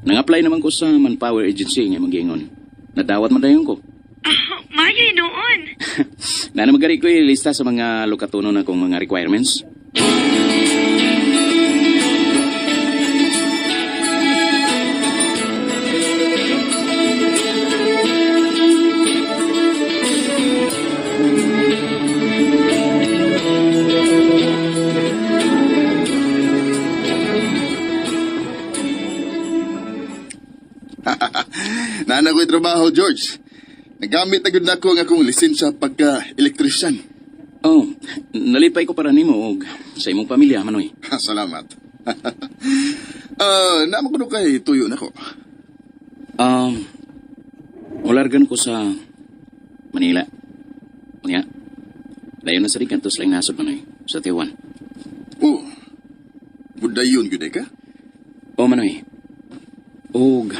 nang-apply naman ko sa Manpower Agency nga magiingon. Nadawat man dayon ko. Oh, mayo noon. Na magari ko lista sa mga lokatono na kong mga requirements. Nana ko'y trabaho, George. Nagamit na gud nako ang akong lisensya pagka-electrician. Oh, nalipay ko para nimo og sa imong pamilya Manoy. Salamat. Ah, naman ko no kay tuyo nako. Mulargan ko sa Manila. Unya. Dayon na sa kantos lang nasod Manoy sa Taiwan. Oh. Budayon gyud eh ka? O Manoy. Og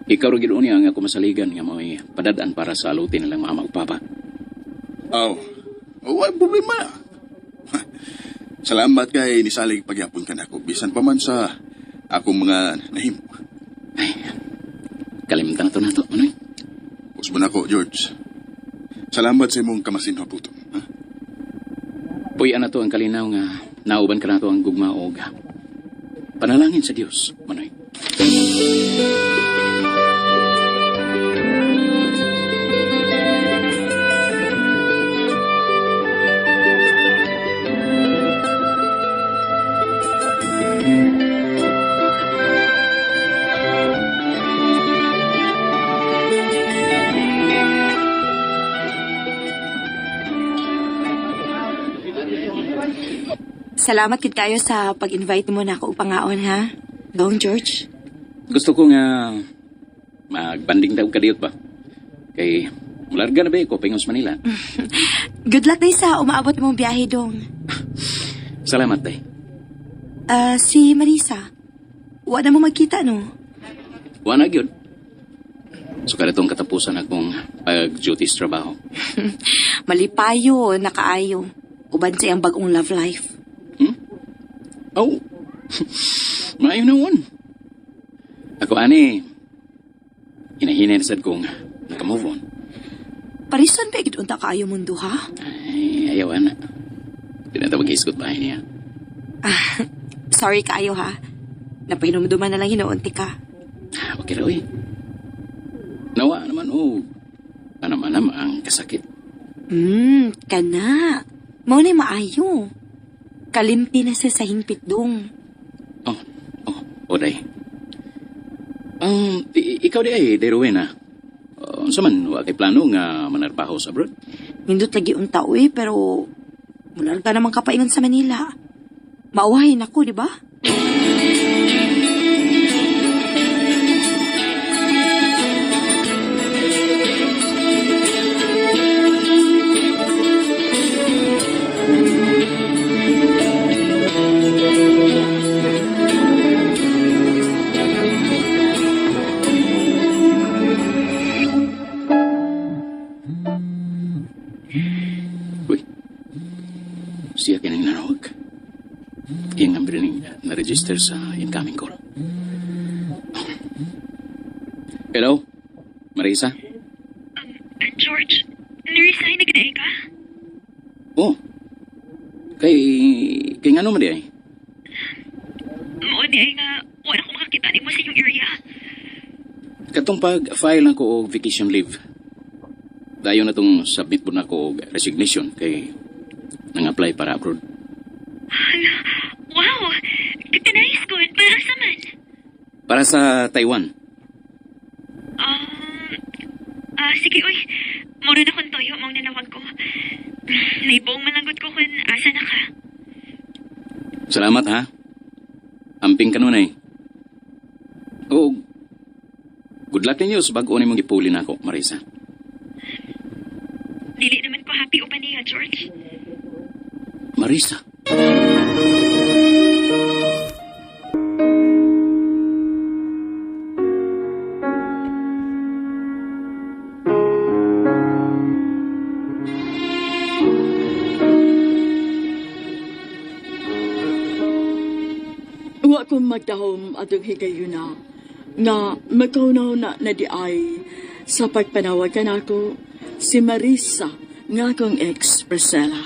ikaw ra gid unya ang ako masaligan nga mo'y padad-an para sa alutin nilang mama ug papa. Aw. Oh, wala problema. Salamat kay nisalig pagyapon ka nako bisan pa man sa akong mga nahimo. Ay, kalimtan na to nato, Manoy. Usbon ako, George. Salamat sa imong kamasinho puto. Ha? Puy-an na to ang kalinaw nga nauban ka na to ang gugma og panalangin sa Dios, Manoy. Salamat gid kayo sa pag-invite mo na ako og pangaon ha. Dong George. Gusto ko nga magbanding daw kadiyot ba? Kay mularga na ba ko paingon sa Manila. Good luck day sa umaabot mong biyahe dong. Salamat day. Ah, si Marisa. Wa na mo magkita no. Wa na gyud. So kada tong katapusan akong pag-duty sa trabaho. Malipayo, nakaayo. Uban sa iyang bagong love life. Oh. Maayo na one. Ako ani hinahinay na sad kong naka-move on. Parison pa gid unta kaayo mundo ha. Ay, ayaw ana. Di na tawag isgot bahay niya. Sorry kaayo ha. Napahinumduman na lang hinuunti ka. Okay raw eh. Nawa naman o. Ano man naman ang kasakit. Kana. Mao ni maayo. Kalimti na siya sa hingpit dong. Oh, oh, oday. Ikaw di ay, day Rowena. Unsa man, wa kay plano nga manarbaho sa abroad? Nindot lagi unta uy, pero mular ka naman kapaingon sa Manila. Mauwahin ako, di ba? Uy. register sa incoming call. Hello? Marisa? George, niresign na gid ka? Oh. Kay ngano man di ay? Mao di ay nga wala ko makakita nimo sa inyong area. Katong pag-file na ko og vacation leave. Dayon na tong submit po na ko og resignation kay nang-apply para abroad. Hala, wow! Kaka-nice good. Para sa man? Para sa Taiwan. Sige, uy. Mura na kong toyo, mong nanawag ko. Naibong malanggot ko kung asa na ka. Salamat ha. Amping ka nun eh. Oh, good luck ninyo sa bag-o nimong gipuli na ako, Marisa. Dili naman ko happy uban niya, George. Marisa. Wa ko magdahom atong higayuna nga magkauna-una na di ay sa pagpanawagan ako si Marisa nga akong ex Priscilla.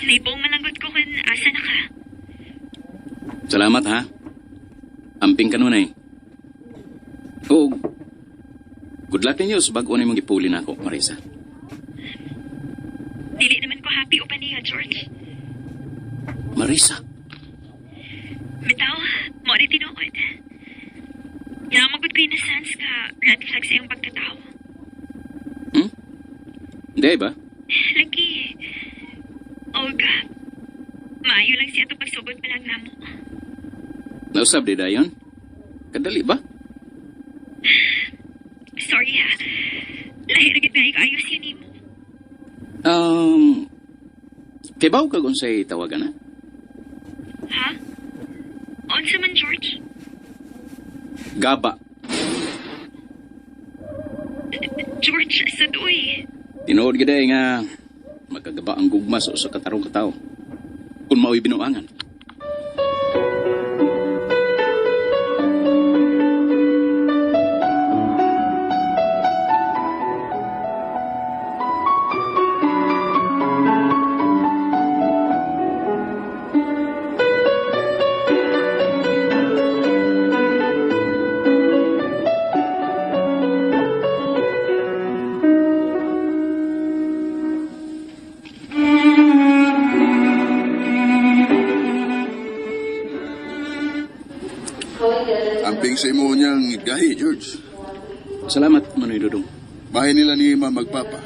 Naibong malanggot ko kung asa na ka. Salamat ha. Amping ka nun eh. Oh, good luck ninyo sa bag-o nimong gipuli na ako, Marisa. Dili naman ko happy uban niya, George. Marisa. Bitaw, mo rin tinuod. Namagod ko yung sense nga red flag sa iyong pagkatao. Hmm? Hindi ba? Lagi. Olga, maayo lang siya itong pagsugod pa lang namo. Nausab di dayon? Kadali ba? Sorry ha. Lahi ra gid na ayos yan nimo. Kay baw kag unsay tawagan na? Ha? Unsa man, George? Gaba. George, sa duoy. Tinuod gid ay nga magkagaba ang gugma sa usa ka tarong ka tawo. Kung mao'y binuangan. Amping sa imo niyang gahi, George. Salamat, Manoy Dudong. Bahay nila ni Ma'am magpapa.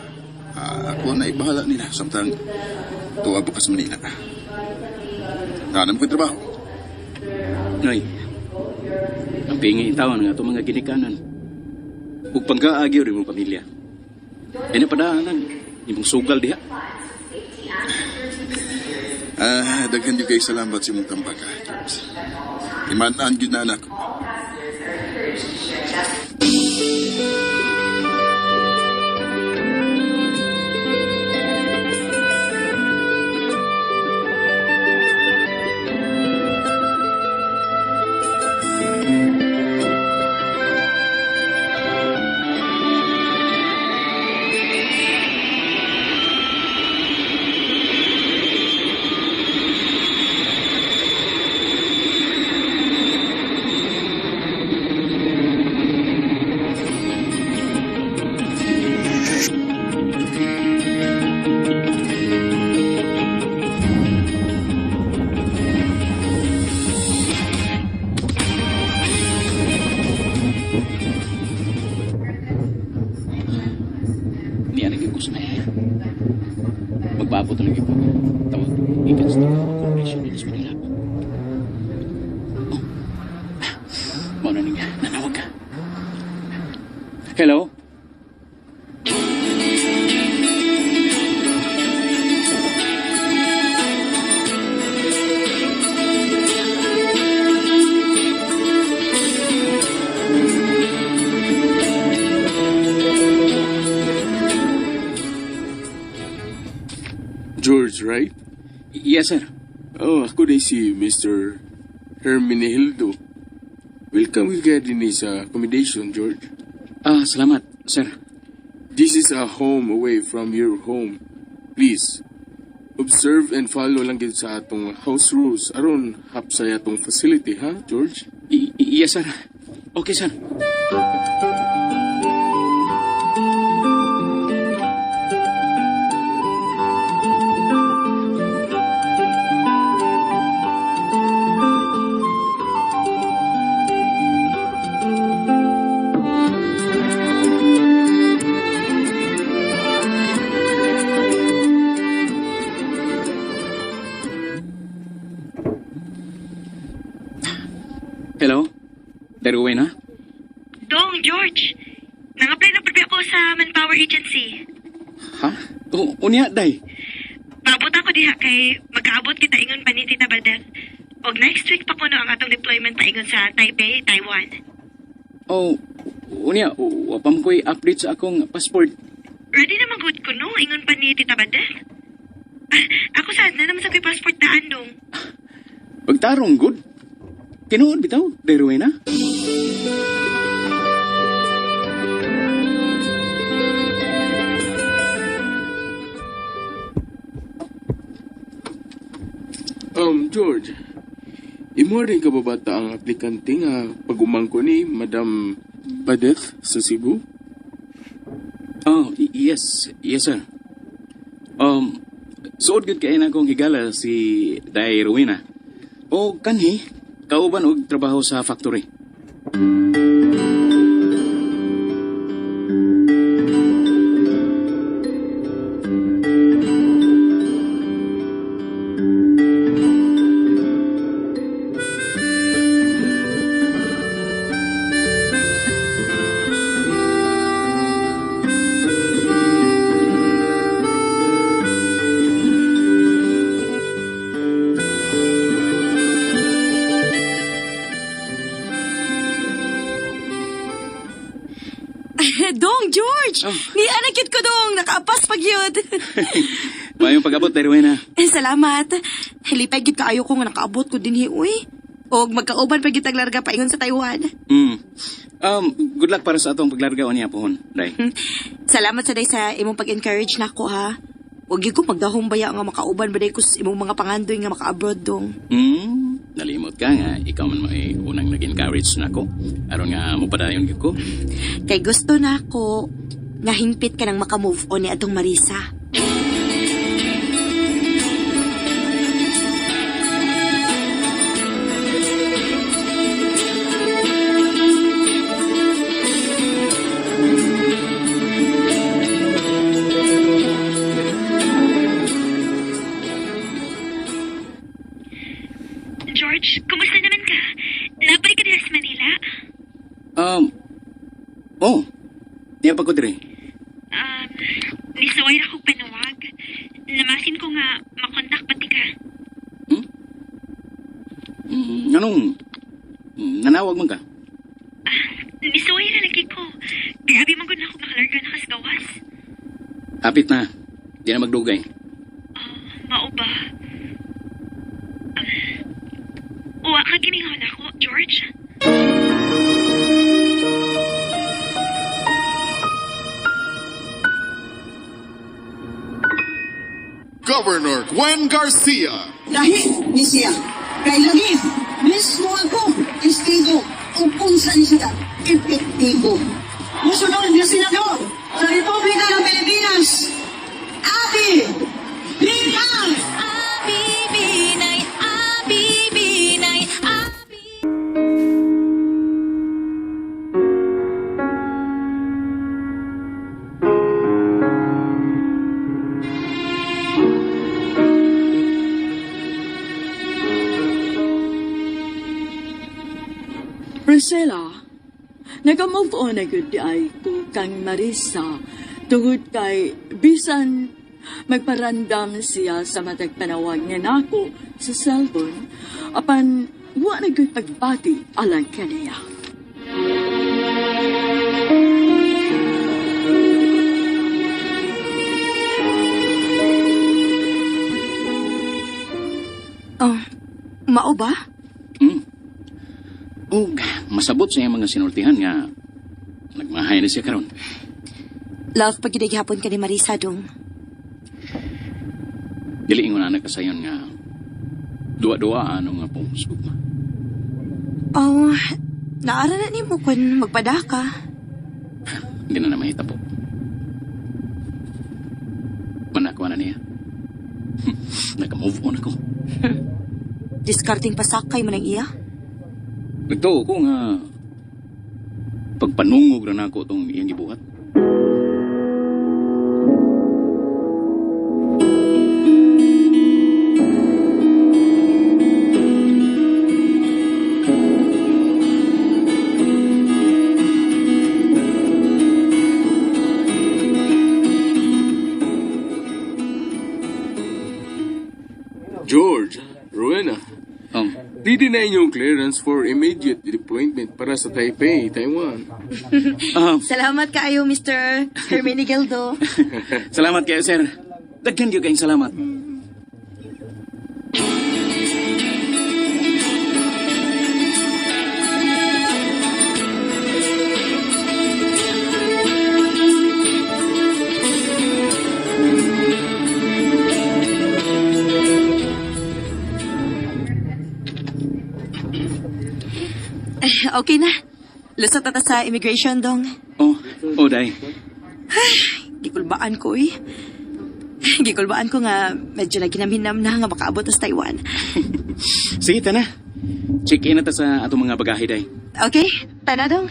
Ah, ako na ibahala nila samtang tuwa pa ka sa Manila. Nanam ko'y trabaho. Noy, ang pingi tawan nga itong mga ginikanan. Ug pangkaagyo rin mong pamilya. Ay napadaanan, imong sugal diha. Ah, daghan gyud kay salamat sa imong tambag, ah, George. Iman-an gyud na anak ko. Niya naging gusto na niya. Magpaabot na naging tawag. Ikan sa corporation din sa Manila. Oh. Mao na niya. Nanawag ka. Hello? George, right? Yes, sir. Oh, ako diay si Mr. Hermenegildo. Welcome gyud ka dinhi sa accommodation, George. Ah, salamat, sir. This is a home away from your home. Please, observe and follow lang gyud sa atong house rules aron hapsay atong facility, ha, George? Yes, sir. Okay, sir. Hello? Darwin, ha? Dong, George! Nang-apply na pud ako sa Manpower Agency. Ha? Oh, unya, day. Paabot ako diha kay magkaabot kita ingon pa ni Tita Valdez. Og next week pa kuno ang atong deployment paingon sa Taipei, Taiwan. Oh, unya, wa pa man ko'y update sa akong passport. Ready na man gud kuno ingon pa ni Tita Valdez. Ah, ako sad na naman sa ko'y passport daan dong. Pagtarong, good. Tinuod bitaw, Day Rowena. George, imo rin ka ba bata ang aplikante nga pag-umangko ni Madam Badeth sa Cebu? Oh, yes. Yes, sir. Suod gud kay na akong higala si Day Rowena. O kanhi, kauban og trabaho sa factory. Dong, George! Oh. Ni anakit ko, Dong! Nakaapas pag yun. Maayong pag-abot, Day Rowena. Eh, salamat. Hilipay gid kaayo ko nga nakaabot ko dinhi, uy. Og magkauban pa gyud tag larga paingon sa Taiwan. Good luck para sa atong paglarga unya pohon, Day. Salamat sa day sa imong pag-encourage nako ha. Wag gyud ko magdahong baya nga makauban ba day ko sa imong mga pangandoy nga maka-abroad dong. Nalimot ka nga ikaw man may unang nag-encourage nako. Aron nga mopadayon gyud ko. Kay gusto nako nga hingpit ka nang maka-move on ni atong Marisa. George, kumusta naman ka? Nabalik ka dira sa Manila? Oh, diya pa ko dire. Nisuway ra kog panawag. Namasin ko nga makontak pati ka. Anong nanawag man ka? Nisuway ra lagi ko. Grabe man gud na ako makalarga na kas gawas. Hapit na. Di na magdugay. Mao ba? Uwa ka giningaw na ako, George. Governor Gwen Garcia. Lahi ni siya. Kay lagi, mismo ako, testigo, kung unsa ni siya, epektibo. Musunod nga senador sa Republika ng Pilipinas, Abi Binay! Abi Binay, Abi Binay, Abi. Priscilla, nag-move on na gud di ay ko kang Marisa tungod kay bisan magparandam siya sa matag panawag niya nako sa cellphone apan wa na gud pagbati alang kaniya. Oh, mao ba? Ug masabot sa iyang mga sinultihan nga nagmahay na siya karon. Love pag gihapon ka ni Marisa dong. Dili ingon ana kasayon nga duwa-duwa ano nga pong sugma. Oh, naara na nimo kun magpadaka. Hindi na na mahitabo. Manakwa na niya. Naka-move on ako. Discarding pasakay man ang iya. Nagtuo ko nga pagpanungog ra nako tong iyang gibuhat. George, Rowena, Oh, di na inyong clearance for immediate deployment para sa Taipei, Taiwan. ah, Salamat kaayo, Mr. Hermenegildo. salamat kayo, sir. Daghan gyud kayong salamat. Okay na. Lusot na ta sa immigration dong. Oh, oh, day. Gikulbaan ko eh. Gikulbaan ko nga medyo naginamhinam na nga makaabot sa Taiwan. Sige, tana. Check in na ta sa atong mga bagahe, day. Okay, tana dong.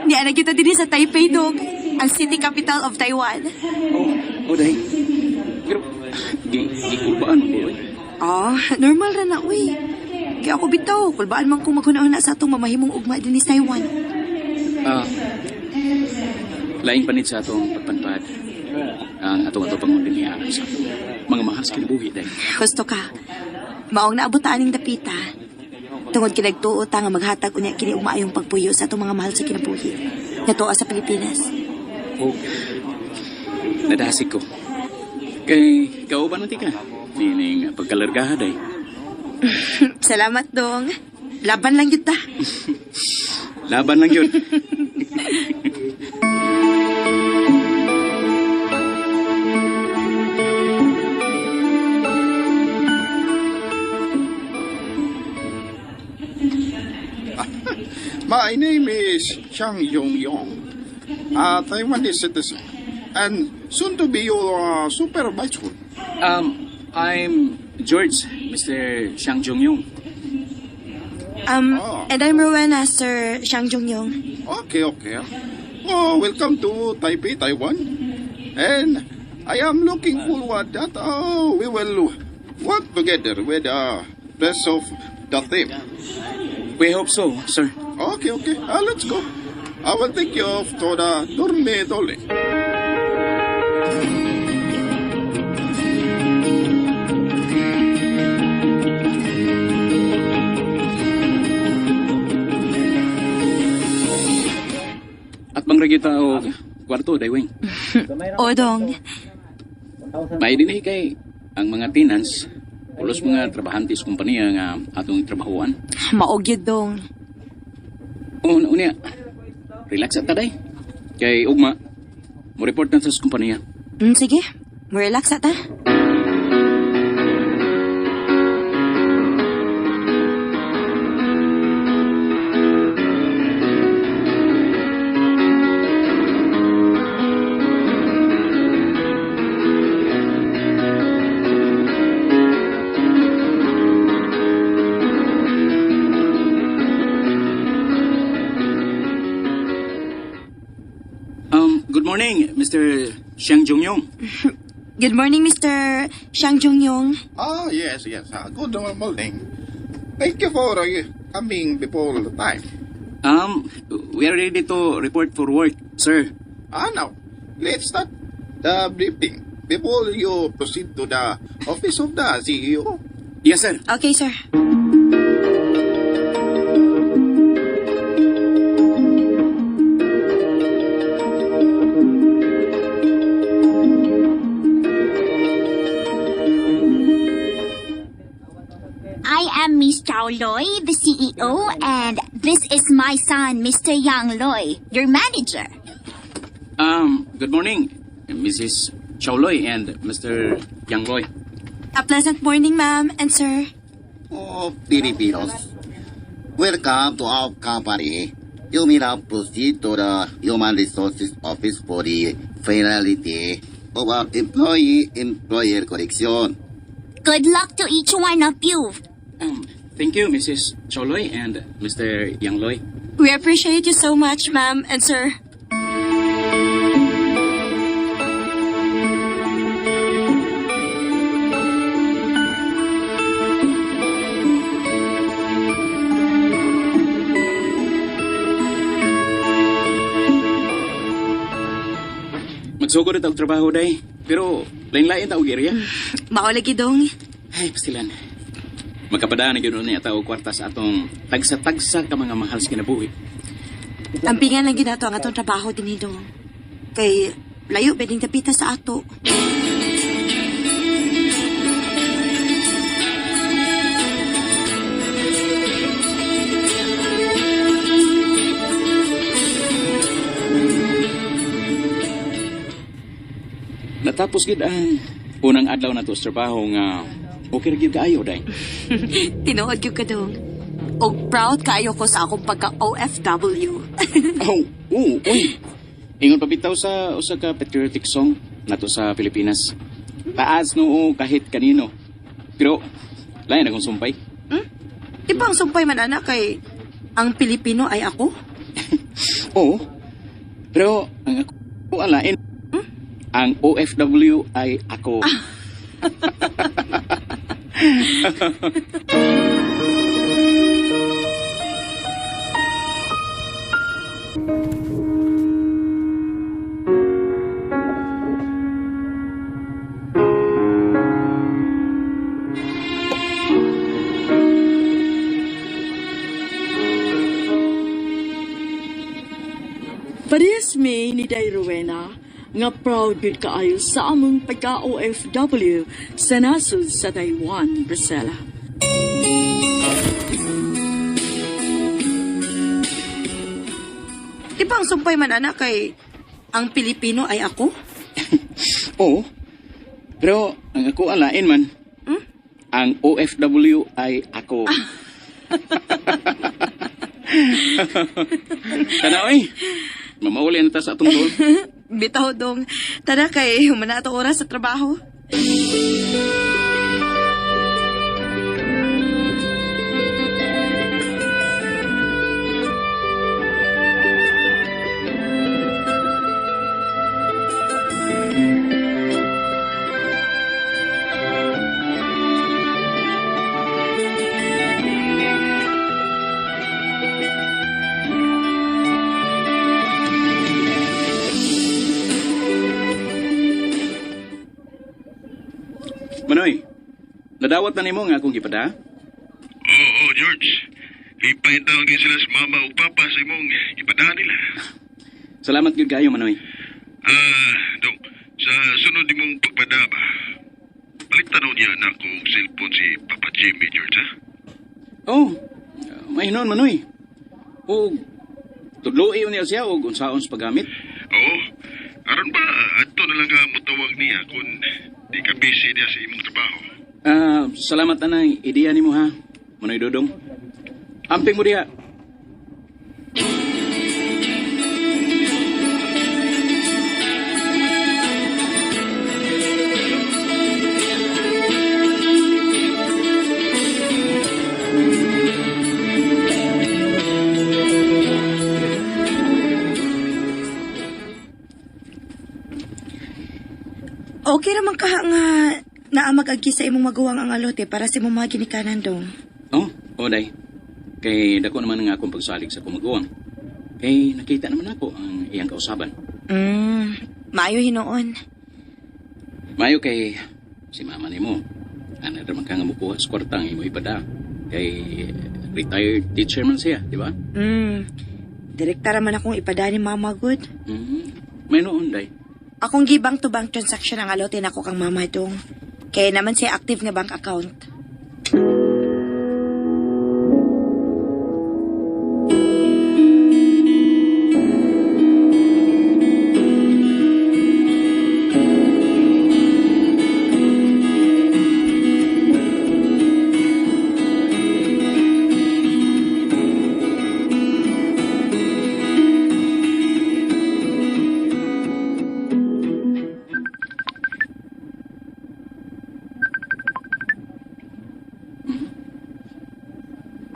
Niya na kita din sa Taipei dong, ang city capital of Taiwan. Oh, oh, day. Pero, gikulbaan ko, eh. Ah, normal ra na uy. Kaya ako bitaw, kulbaan man kung maghuna-huna sa atong mamahimong ugma din sa Taiwan. Ah, laing panit sa atong pagpanpad. Ang atong ato pang niya sa atong mga mahal sa kinabuhi, day. Gusto ka. Maong naabutaan ning dapita. Tungod kay nagtuo ta nga maghatag unya kini og maayong pagpuyo sa atong mga mahal sa kinabuhi. Nga tuwa sa Pilipinas. Oh, nadasig ko. Kay, kauban na ka. Nining pagkalargaha, day. Salamat dong. Laban lang gyud ta. Laban lang yun. My name is Chang Yong Yong, a Taiwanese citizen, and soon to be your supervisor. I'm George, Mr. Shang Jong Yung. And I'm Rowena, Sir Shang Jong Yong. Okay, okay. Oh, welcome to Taipei, Taiwan. And I am looking forward that we will work together with the rest of the team. We hope so, sir. Okay, okay. Let's go. I will take you off to the dormitory. At bang kita o kwarto, day wing. O dong. May dinhi kay ang mga tenants, pulos mga trabahante sa kompanya nga atong trabahuan. Mao gyud dong. Un unya, relax at taday. Kay ugma, mo report na sa kompanya. Sige. Mo relax ata. Good morning, Mr. Xiang Jungyong. Good morning, Mr. Xiang Jungyong. Ah, yes. Good morning. Thank you for coming before the time. We are ready to report for work, sir. Now, let's start the briefing before you proceed to the office of the CEO. Yes, sir. Okay, sir. I am Miss Chow Loy, the CEO, and this is my son, Mr. Yang Loy, your manager. Good morning, Mrs. Chowloy and Mr. Yang Loy. A pleasant morning, ma'am and sir. Oh, Filipinos. Welcome to our company. You may now proceed to the Human Resources Office for the finality of our employee-employer connection. Good luck to each one of you. Thank you, Mrs. Chowloy and Mr. Yang Loy. We appreciate you so much, ma'am and sir. Magsugod na og trabaho, day. Pero, lain-lain ta og area. Mao lagi dong. Ay, pastilan. Magkapadaan na gyud niya tao kwarta sa atong tagsa-tagsa ka mga mahal sa kinabuhi. Ampingan lang ginato ang atong trabaho dinhi dong. Kay layo beding dapita sa ato. Natapos gid ang unang adlaw nato sa trabaho nga okay ra gyud kaayo, day. Tinuod gyud ka dong. Og proud kaayo ko sa akong pagka OFW. Oh, oo, uy. Ingon pa bitaw sa usa ka patriotic song nato sa Pilipinas. Taas noo kahit kanino. Pero lain akong sumpay. Di ba ang sumpay man anak kay ang Pilipino ay ako? Oo. Pero ang ako ang lain. Ang OFW ay ako. Parehas mi ni Day Rowena nga proud gud kaayo sa among pagka-OFW sa nasod sa Taiwan, Brisela. Di ba ang sumpay man anak kay ang Pilipino ay ako? Oo. Pero ang ako ang lain man. Ang OFW ay ako. Kana oy. Mamauli na ta sa atong doon. Bitaw dong. Tara kay humana ato oras sa trabaho. Manoy, nadawat na nimo nga akong gipada? Oo, George. Ipahintawag sila sa mama o papa sa imong ipadaan nila. Salamat gyud kaayo Manoy. Dong, sa sunod nimong pagpada ba, balik tanaw niya na akong cellphone si Papa Jimmy, George, ha? Oh, may hinon Manoy. Og tudloy niya siya og unsaon sa paggamit. Oo. Aron ba, adto na lang ka mutawag niya kung di ka busy niya sa imong trabaho. Salamat anang ideya nimo ha. Manoy Dodong. Amping mo diha. Okay raman ka nga naa mag-agi sa imong maguwang ang alote para sa imong mga ginikanan dong. Oh, oh, day. Kay dako naman nga akong pagsalig sa kumaguwang. Kay nakita naman ako ang iyang kausaban. Maayo hinuon. Mayo kay si mama nimo. Ana ra man ka nga mukuha sa kwarta ang imo ipada. Kay retired teacher man siya, di ba? Direkta ra man akong ipada ni mama gud. May noon, day. Akong gi-bank to bank transaction ang alote nako kang mama dong. Kaya naman siya active nga bank account.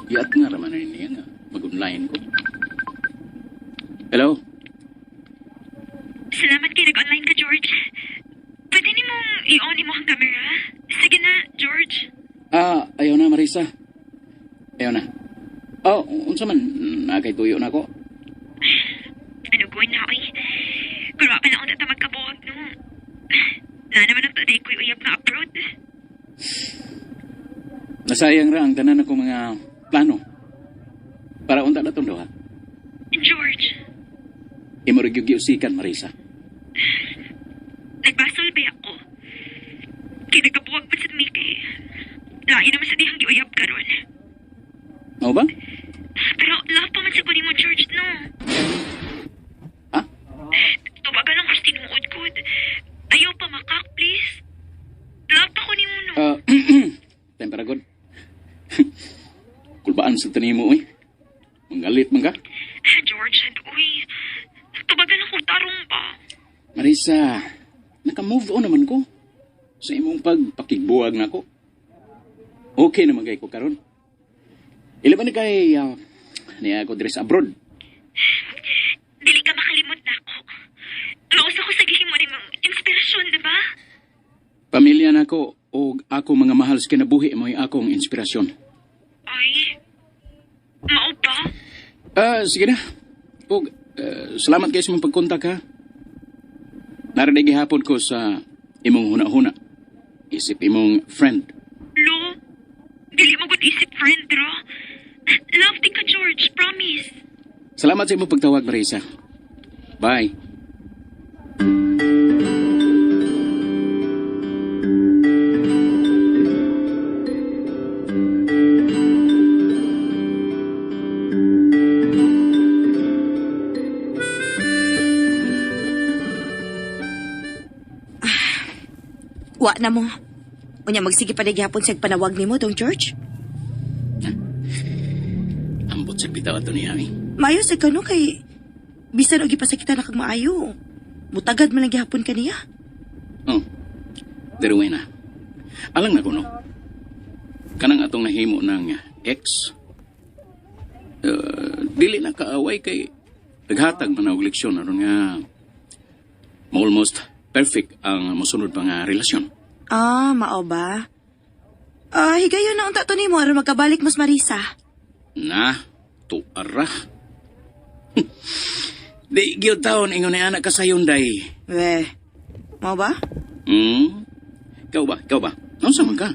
Giat nga raman na niya nga. Mag-online ko. Hello? Salamat kay nag-online ka, George. Pwede ni mong i-on imo ang camera? Sige na, George. Ah, ayaw na, Marisa. Ayaw na. Oh, unsa man, nakay tuyo na ako. Ano ko na, oy. Kung pa na akong magkabuhag, no. Na naman ang taday ko'y uyab nga abroad. Nasayang ra ang tanan ako mga plano. Para unta na itong duha. George, Imo ra gyud giusikan, Marisa. Nagbasol ba ako? Kay nagkabuwag pa sa mi kay. Lain naman sa dihang giuyab karon. Mao ba? Pero love pa man sa kunin mo, George, no? Ha? Tubagan lang ko sa tinuod ko. Ayaw pa makak, please. Love pa ko nimo, no? Tempera god. Kulbaan sa tanimo, oy. Manggalit man ka. Ah, George, uy. Tubagan ako tarong pa. Marisa, naka-move on naman ko. Sa imong pagpakigbuwag na ko. Okay naman kay ko karon. Ila ba ni kay niya ako dress abroad? Dili ka makalimot na ako. Mausa ko sa gihimo ni mong inspirasyon, di ba? Pamilya na ko o ako mga mahal sa kinabuhi mo'y akong inspirasyon. Ay, mao ba? Ah, sige na. Og salamat kay sa imong pagkontak ha. Narinig gihapon ko sa imong huna-huna. Isip imong friend. Lo, dili mo gud isip friend, ro. Love din ka, George. Promise. Salamat sa imong pagtawag, Marisa. Bye. Wa na mo. Unya magsige pa gihapon sa panawag nimo dong George. Ambot sa bitaw ato niya, eh. Maayo sa kano kay bisan og gipasakitan na kag maayo. Mutagad man lang gihapon kaniya. Oh, Derwena. Alang na ko, no? Kanang atong nahimo ng ex, dili na kaaway kay naghatag man og leksyon aron nga almost perfect ang mosunod pa nga relasyon. Ah, mao ba? Ah, higayon na unta to nimo aron magkabalik mas Marisa. Na, tuara. Di gyud taon ingon ni anak kasayon day. We. Mao ba? Hmm? Ikaw ba? Ikaw ba? Unsa man ka?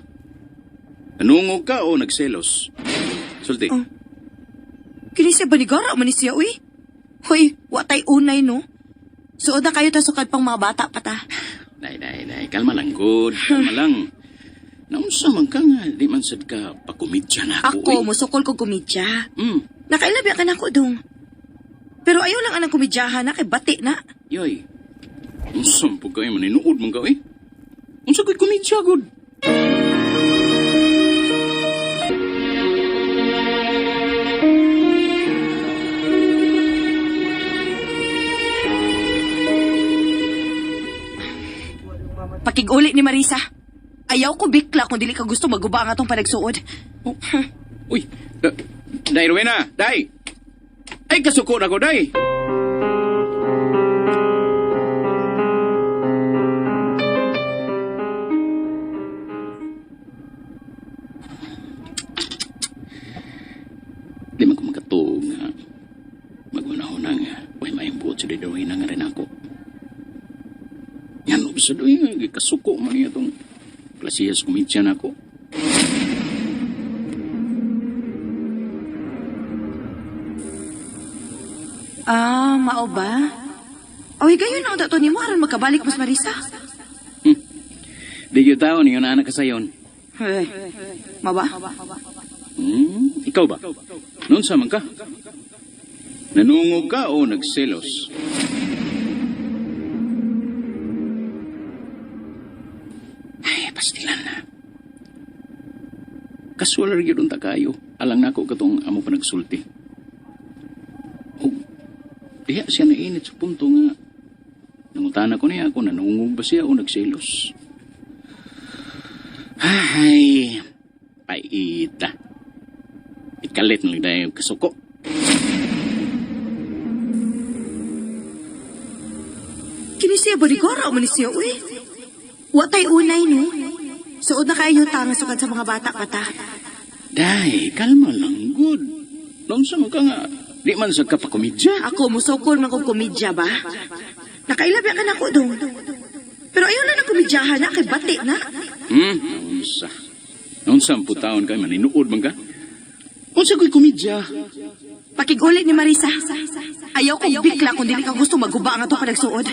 Nanungog ka o nagselos? Sulti. Oh. Kini siya banigara man ni siya uy. Hoy, wa tay unay no. Suod na kayo ta sukad pang mga bata pa ta. Day, day, day. Kalma lang, good. Kalma lang. Naunsa man ka nga, di man sad ka pakomedya na ako. Ako, eh. musukol ko komedya. Nakailabi ka nako dong. Pero ayaw lang anang komedyahan na kay bati na. Yoy. Unsa man po kayo, maninuod man ka, eh. Unsa ko'y komedya, good. Pakiguli ni Marisa. Ayaw ko bikla kung dili ka gusto maguba ang atong panagsuod. Oh. Uy, Day, Rowena, Day! Ay, kasuko na ko, Day! Rowena nga rin ako. Yan, sa doy nga, gikasuko man niya itong klasiyas komedya na ako. Ah, mao ba? Oy, gayon ang dato nimo aron makabalik mas Marisa. Di gyud taon, yun anak ka sayon. Hey, mao ba? Ikaw ba? Noon sa man ka? Nanungog ka o nagselos? Ay, pastilan na. Kasual ra gyud unta kayo. Alang nako katong amo pa nagsulti. Oh, diha siya nainit sa punto nga nangutana ko niya kung nanungog ba siya o nagselos. Ay, paita. Ikalit na lang dahil kasuko. Kini siya bodigora o man ni siya, uy. Wa tay unay no. Suod na kayo tanga sukad sa mga bata pa ta. Day, kalma lang, good. Noon sa ka nga, di man sa kapakomedya. Ako musukol man kog komedya ba? Nakailabi ka nako dong. Pero ayaw na ng komedyahan na kay bati na. Unsa. Unsa ang putaon kay maninuod man ka? Unsa ko'y komedya? Pakigulit ni Marisa. Ayaw kong bikla kung dili ka gusto maguba ang ato panagsuod.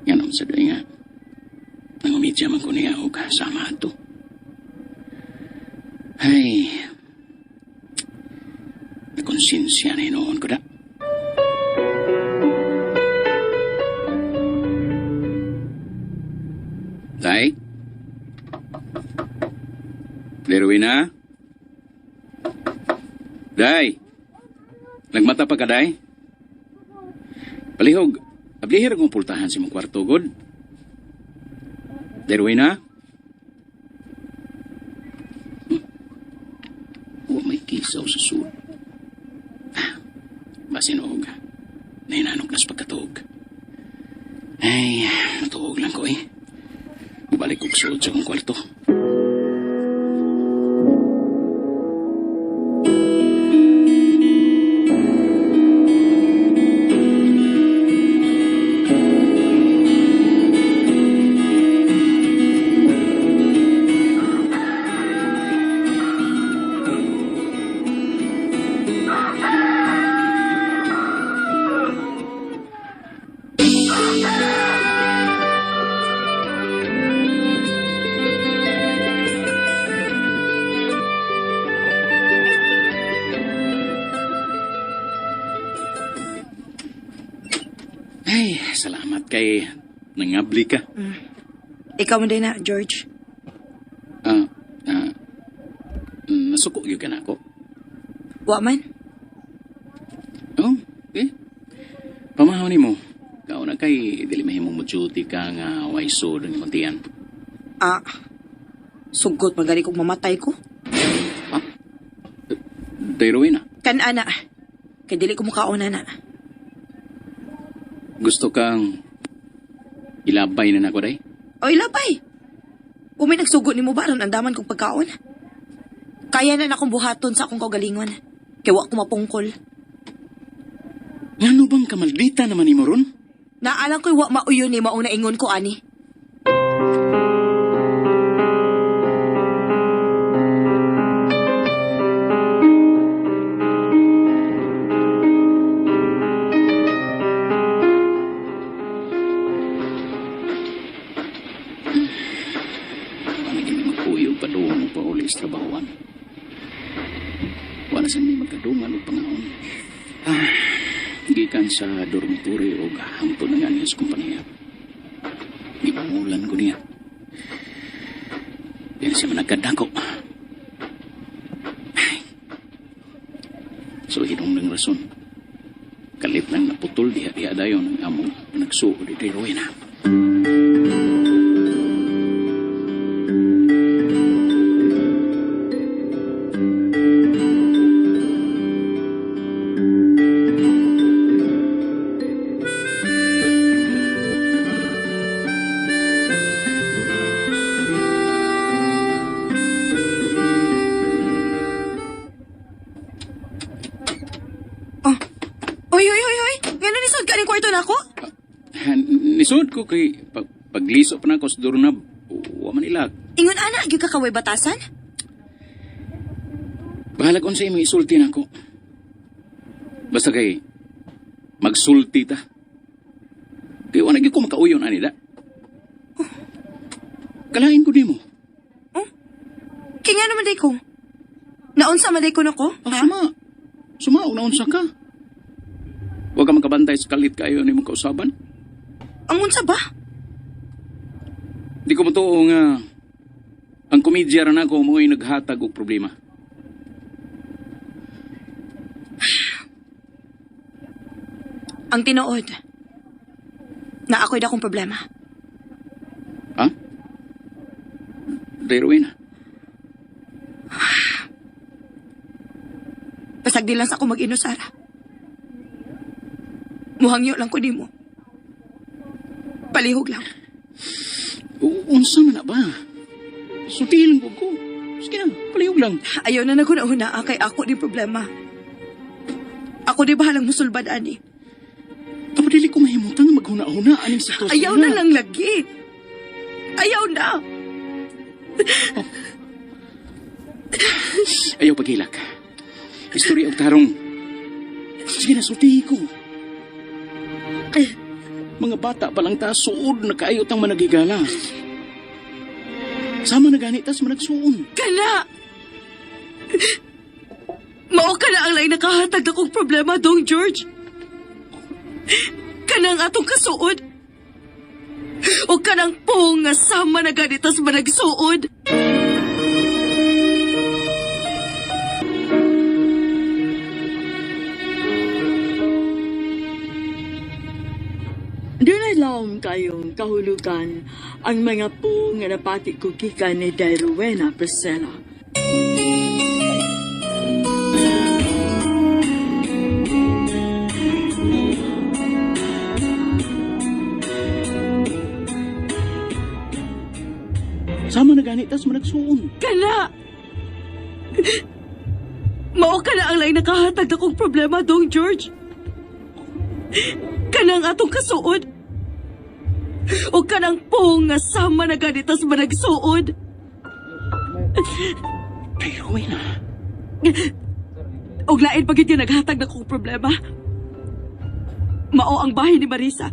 Nga naman sa doy nga. Nangumidya man ko niya og sama ato. Ay, nakonsensya na hinoon ko da. Tay? Lerwina? Day? Nagmata pa ka, Day? Palihog, ablihir akong pultahan sa imong kwarto, god. Derwina? Wa may kisaw sa sud. Ah, basin og. Nahinanok nas pagkatuog. Ay, natuog lang ko eh. Balik kog suod sa akong kwarto. Ay, salamat kay nangabli ka. Ikaw man din na, George. Ah, ah, nasuko gyud ka na ako. Wa man. Oh, okay. Pamahaw nimo. Kao na kay dili mahimong mo duty ka nga way sud ang imong tiyan. Ah, sugot man gani kog mamatay ko. Ha? Day Rowena, Kan ana. Kay dili ko mukaon ana. gusto kang ilabay na nako day? Oy, labay. Kung may nagsugo nimo ba aron andaman kong pagkaon? Kaya na nakong buhaton sa akong kaugalingon. Kay wa ko mapungkol. Ngano bang kamaldita naman nimo ron? Naalang ko'y wa mauyon ni maong naingon ko ani. Wala gini magkuyog padung pa uli sa trabahoan. Wala sa may magkadungan og pangaon. Ah, gikan sa dormitory og hangtod na nga niya sa kompanya. Gipangulan ko niya. Yan siya managkadako. Ay. So, hinong ng rason. Kalit lang naputol diha-diha dayon ang among nagsuod di Rowena. kwarto na ako? Nisod ko kay pagliso pa na ako sa doorknob. Wa man ilak. Ingon ana, gyud ka kaway batasan? Bahalag unsa imong isulti nako. Basta kay magsulti ta. Kay wala gyud ko makauyon ani da. Kalain ko nimo. Kaya nga naman day ko. Naunsa man day ko nako? Ah, suma. Suma og naunsa ka. Wa ka makabantay sa kalit kayo nimo kausaban. Ang unsa ba? Di ko matuo nga ang komedya ra nako mo'y naghatag og problema. Ang tinuod. Na ako'y dakong problema. Ha? Day Rowena. Pasag di lang sa ako mag-inusara. Muhangyo lang ko nimo. Palihog lang. Unsa man na ba? Sultihin ko ko. Sige na, palihog lang. Ayaw na naguna-una kay ako di problema. Ako di bahalang musulbad ani. Aba, dili ko mahimutang nga maghuna-huna aning sitwasyon. Ayaw na lang lagi. Ayaw na. Ayaw paghilak. Istorya og tarong. Sige na, sultihin ko. Mga bata pa lang ta, suod na kaayo tang managigala. Sama na gani tas managsuon. Kana! Mao ka na ang lain nakahatag akong problema, Dong George. Kanang atong kasuod. O kanang pong nga sama na ganitas managsuod. Dunay lawom kayong kahulugan ang mga po nga napati ko gikan ni Day Rowena Priscilla. Sama na gani tas managsuon. Kana! Mao ka na ang lain nakahatag akong problema, Dong George. Kanang atong kasuod. O kanang pong nga sama na ganitas managsuod. Day Rowena. Og lain pagid nga naghatag na kong problema. Mao ang bahay ni Marisa.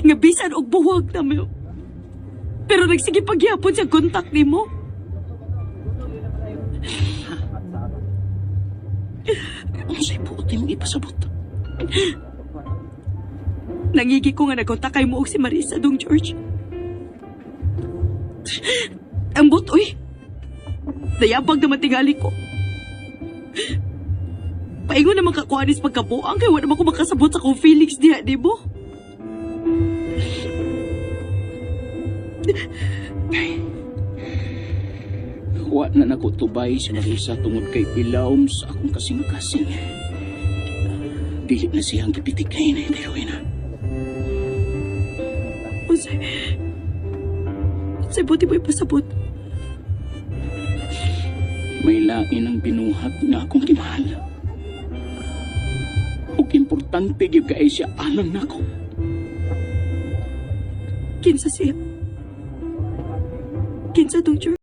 Nga bisan og buwag na mo. Pero nagsige pagyapon siya kontak nimo. Unsay buot nimong ipasabot? Nangigi ko nga nagkontak kay mo og si Marisa, Dong George. Ambot, uy. Dayabag naman tingali ko. Paingon naman kakuanis pagkabuang kay wala naman ko makasabot sa akong feelings diha, di mo? Wa na nako tubay si Marisa tungod kay ilawom sa akong kasing-kasing. Dili na siyang gipitikain, Day Rowena. Unsay buti mo ipasabot? May lain ang binuhat nga akong gimahal. Ug importante gyud kay siya alang nako. Kinsa siya? Kinsa, Dong George?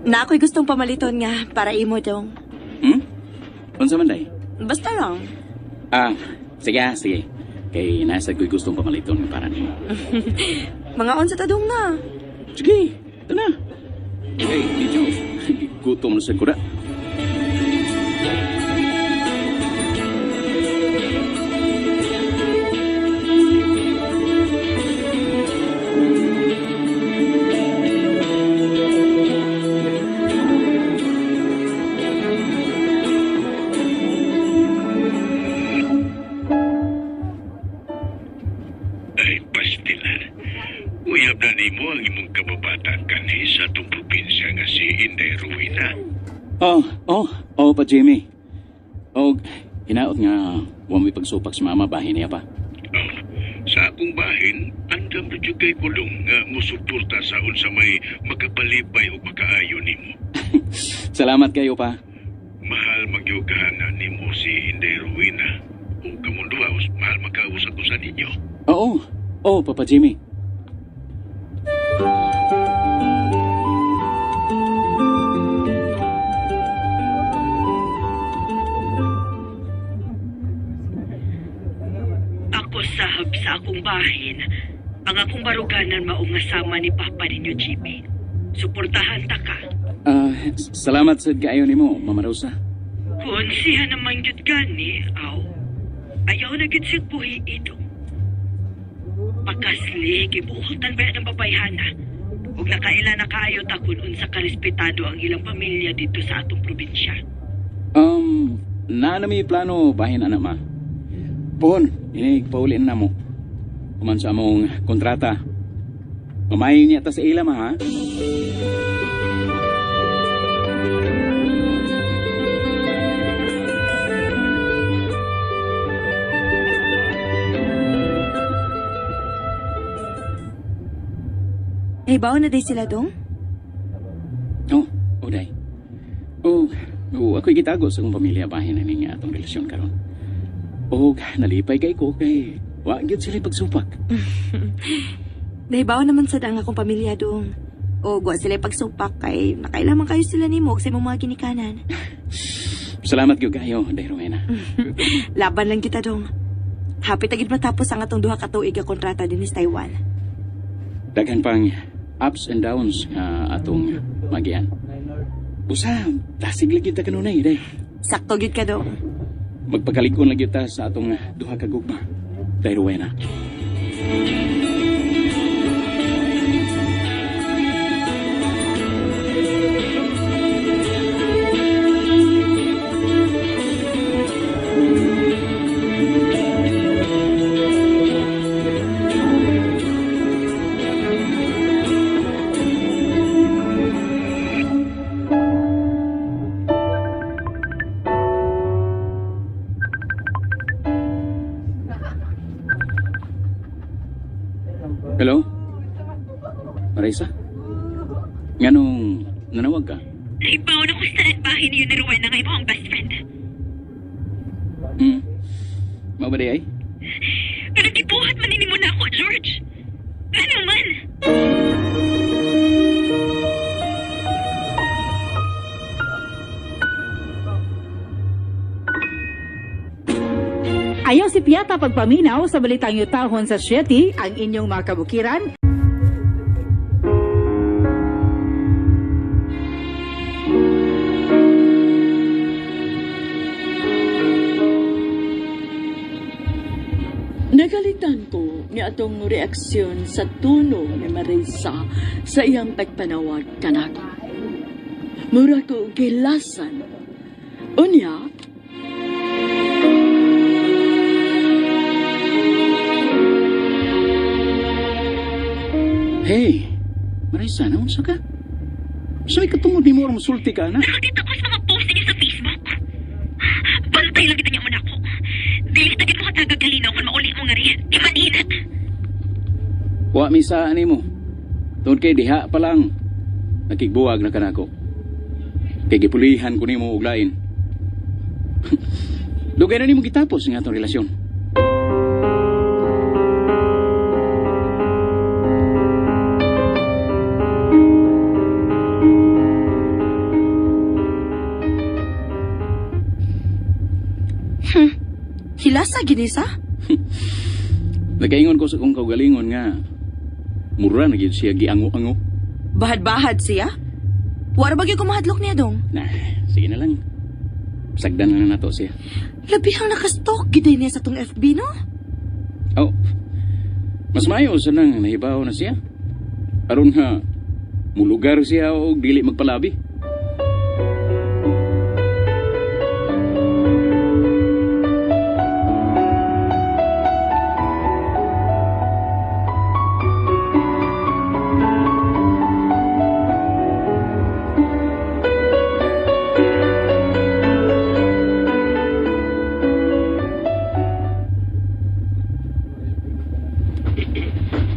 Na ako'y gustong pamaliton nga para imo dong. Unsa man day? Basta lang. Ah, sige ah, sige. Kay nasa ko'y gustong pamaliton nga para nimo. Mga unsa ta dong na. Sige, ito na. Hey, medyo gutom na sa kura. Ay, pastilan. Uyab na nimo ang imong kababatang kanhi sa atong probinsya nga si Inday Ruina. Oh, pa Jimmy. Og hinaot nga wa may pagsupak si mama bahin niya pa. Oh, sa akong bahin, andam ra jud kay kulong nga musuporta sa unsa may makapalipay o makaayo nimo. Salamat kayo pa. Mahal magyud kahana nimo si Inday Ruina. O kamong duha, mahal magkausap ko sa ninyo. Oo, oh, Papa Jimmy. Ako sahab sa akong bahin, ang akong baruganan mao nga sama ni Papa ninyo, Jimmy. Suportahan ta ka. Ah, salamat sa kaayo nimo, Mama Rosa. Kung siya naman gyud gani, aw, ayaw na gyud siya buhi ito. Pakasli, kay buotan ba ng babayhana? Ug nakaila na kaayo ta kun unsa karespetado ang ilang pamilya dito sa atong probinsya. Naa na may plano bahin ana ma. Pohon, inig paulin na mo. Human sa among kontrata. Mamayin niya ta sa ila ma ha. Nahibaw na day sila dong? Oh, oh day. Oh, oh, ako'y gitago sa akong pamilya bahin na nga atong relasyon karon. Oh, nalipay kay ko kay wa gyud sila pagsupak. Nahibaw naman sad ang akong pamilya dong. O wa sila pagsupak kay nakailaman kayo sila nimo og sa imong mga ginikanan. Salamat gyud kayo, Day Rowena. Laban lang kita dong. Hapit agad matapos ang atong duha ka tuig nga kontrata dinhi sa Taiwan. Daghan pang ups and downs nga atong magian. Usa, dasig lagi ta kanunay, day. Sakto gyud ka dong. Magpakalig-on lagi ta sa atong duha ka gugma. Day Rowena. Hello? Marisa? Nganong nanawag ka? Naibaw na ko sa bahin niyo ni Rowena nga imo ang best friend. Mao ba di ay? Pero gibuhat man nimo na ako, George. Ano man? Ayaw si Piata pagpaminaw sa Balitang Yutahon sa 7, ang inyong mga kabukiran. Nagalitan ko ni atong reaksyon sa tono ni Marisa sa iyang pagpanawag kanako. Mura ko gilasan. Unya, Hey, Marisa, naunsa ka? Sa may katungod ni mo aron musulti ka na? Nakakita ko sa mga post niya sa Facebook. Bantay lang kita niya man ako. Dili tagit mo katagag kalinaw kung mauli mo nga rin. Di maninat. Wa mi sa ani mo. Tungod kay diha pa lang nakigbuwag na kanako. Kay gipulihan ko nimo og lain. Dugay na nimo gitapos ang atong relasyon. Hilasa ginisa? Nagaingon ko sa kong kaugalingon nga mura na gyud siya giango-ango. Bahad-bahad siya? Wara ba gyud ko mahadlok niya dong? Nah, sige na lang. Sagdan na lang nato siya. Labihang nakastalk gid niya sa tong FB no? Oh. Mas maayo sa nang nahibaw na siya. Aron nga mulugar siya og dili magpalabi.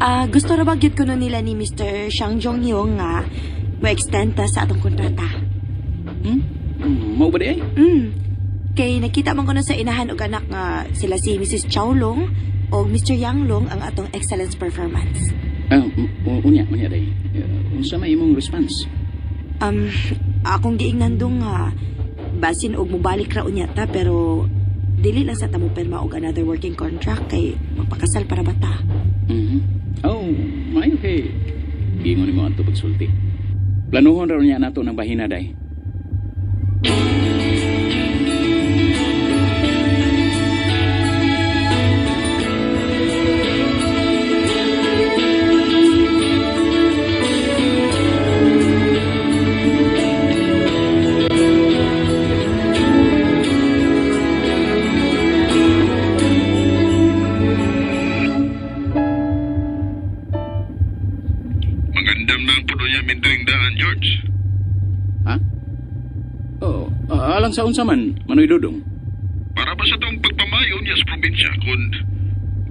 Ah, gusto ra ba gyud kuno nila ni Mr. Shang Jong Hyung nga mo-extend ta sa atong kontrata. Hmm? Mao ba di ay? Kay nakita man kuno sa inahan og anak nga sila si Mrs. Chow Long o Mr. Yang Long ang atong excellence performance. Ah, unya, unya day. Unsa may imong response? Akong giingnan dong nga basin og mobalik ra unya ta pero dili lang sa ta mo pirma og another working contract kay magpakasal para bata. Oh, maayo kay giingon nimo adto pagsulti. Planuhon ra unya nato ng bahina day. Magandam na ang puno niya mindring daan, George. Ha? Oh, alang sa unsa man, Manoy Dudong. Para ba sa tong pagpamayo niya sa probinsya kung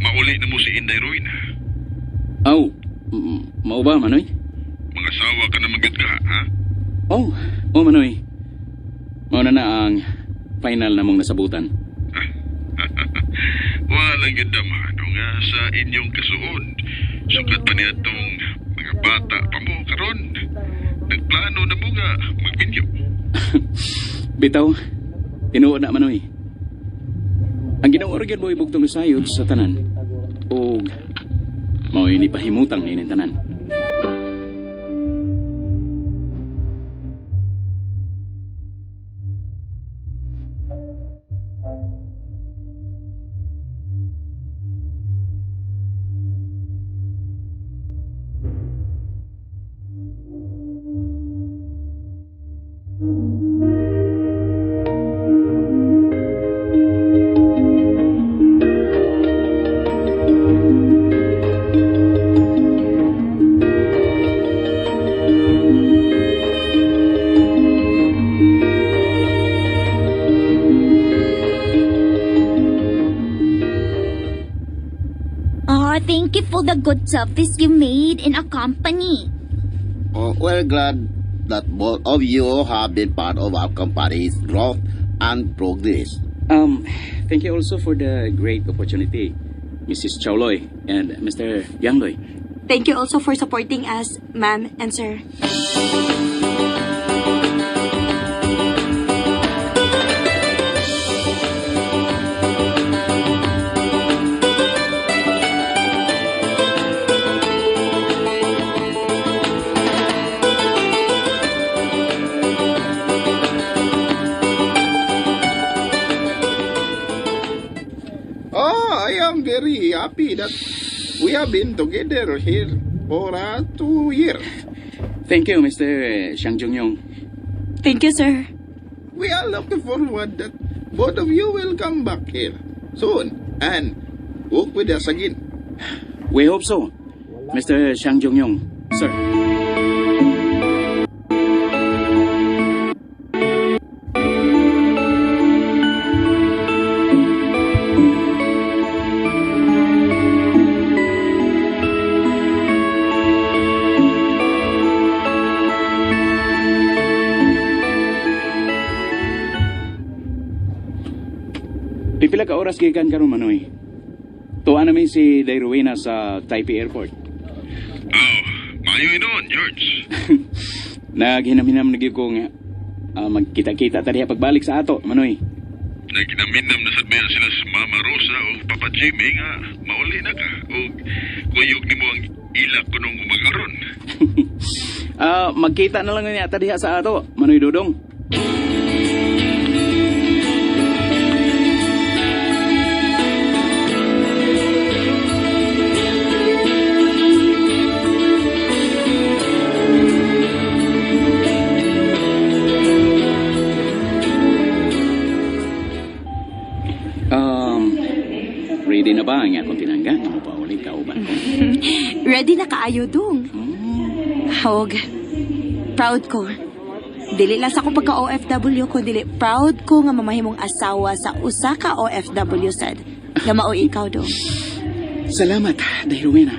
mauli na mo si Inday Ruina? Aw, mao ba Manoy? Mga sawa ka na magyud ka, ha? Oh, oh Manoy. Mao na na ang final namong nasabutan. Walang gyud damhano nga sa inyong kasuod. Sukat pa niya tong mga bata pa mo karon. Nagplano na mo nga magminyo. Bitaw, tinuod na Manoy. Ang Ginoo ra gyud mo ibugtong sayod sa tanan. Og mao'y nipahimutang nining tanan. Oh, thank you for the good service you made in our company. Oh, we're glad that both of you have been part of our company's growth and progress. Thank you also for the great opportunity, Mrs. Chowloy and Mr. Yangloy. Thank you also for supporting us, ma'am and sir. Oh, I am very happy that we have been together here for 2 years. Thank you, Mr. Shang Jungyong. Thank you, sir. We are looking forward that both of you will come back here soon and work with us again. We hope so, Mr. Shang Jungyong, sir. Pipila ka oras gikan karon Manoy. Tuwa namin si Day Rowena sa Taipei Airport. Oh, maayo noon, George. Naghinam-hinam na gyud ko nga magkita-kita ta diha pagbalik sa ato, Manoy. Naginaminam na sad baya sila sa Mama Rosa o Papa Jimmy nga mauli na ka o kuyog nimo ang ila kunong umagaron. Ah, magkita na lang niya diha sa ato, Manoy Dudong. Um, ready na ba ang akong tinangga? Nga mo pauli kauban ko. Ready na kaayo dong. Hog. Proud ko. Dili lang sa akong pagka-OFW ko, dili proud ko nga mamahimong asawa sa usa ka OFW sad. Nga mao ikaw dong. Salamat, dahil Rowena.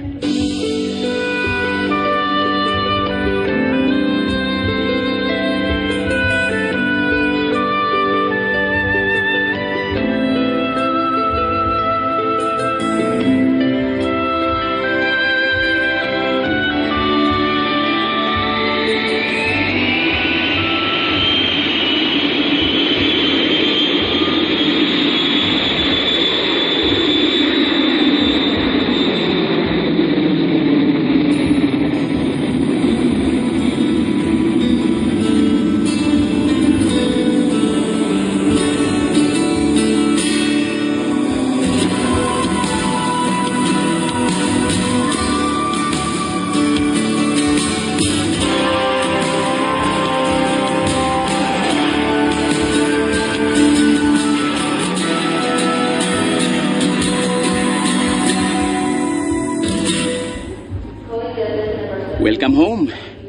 Welcome home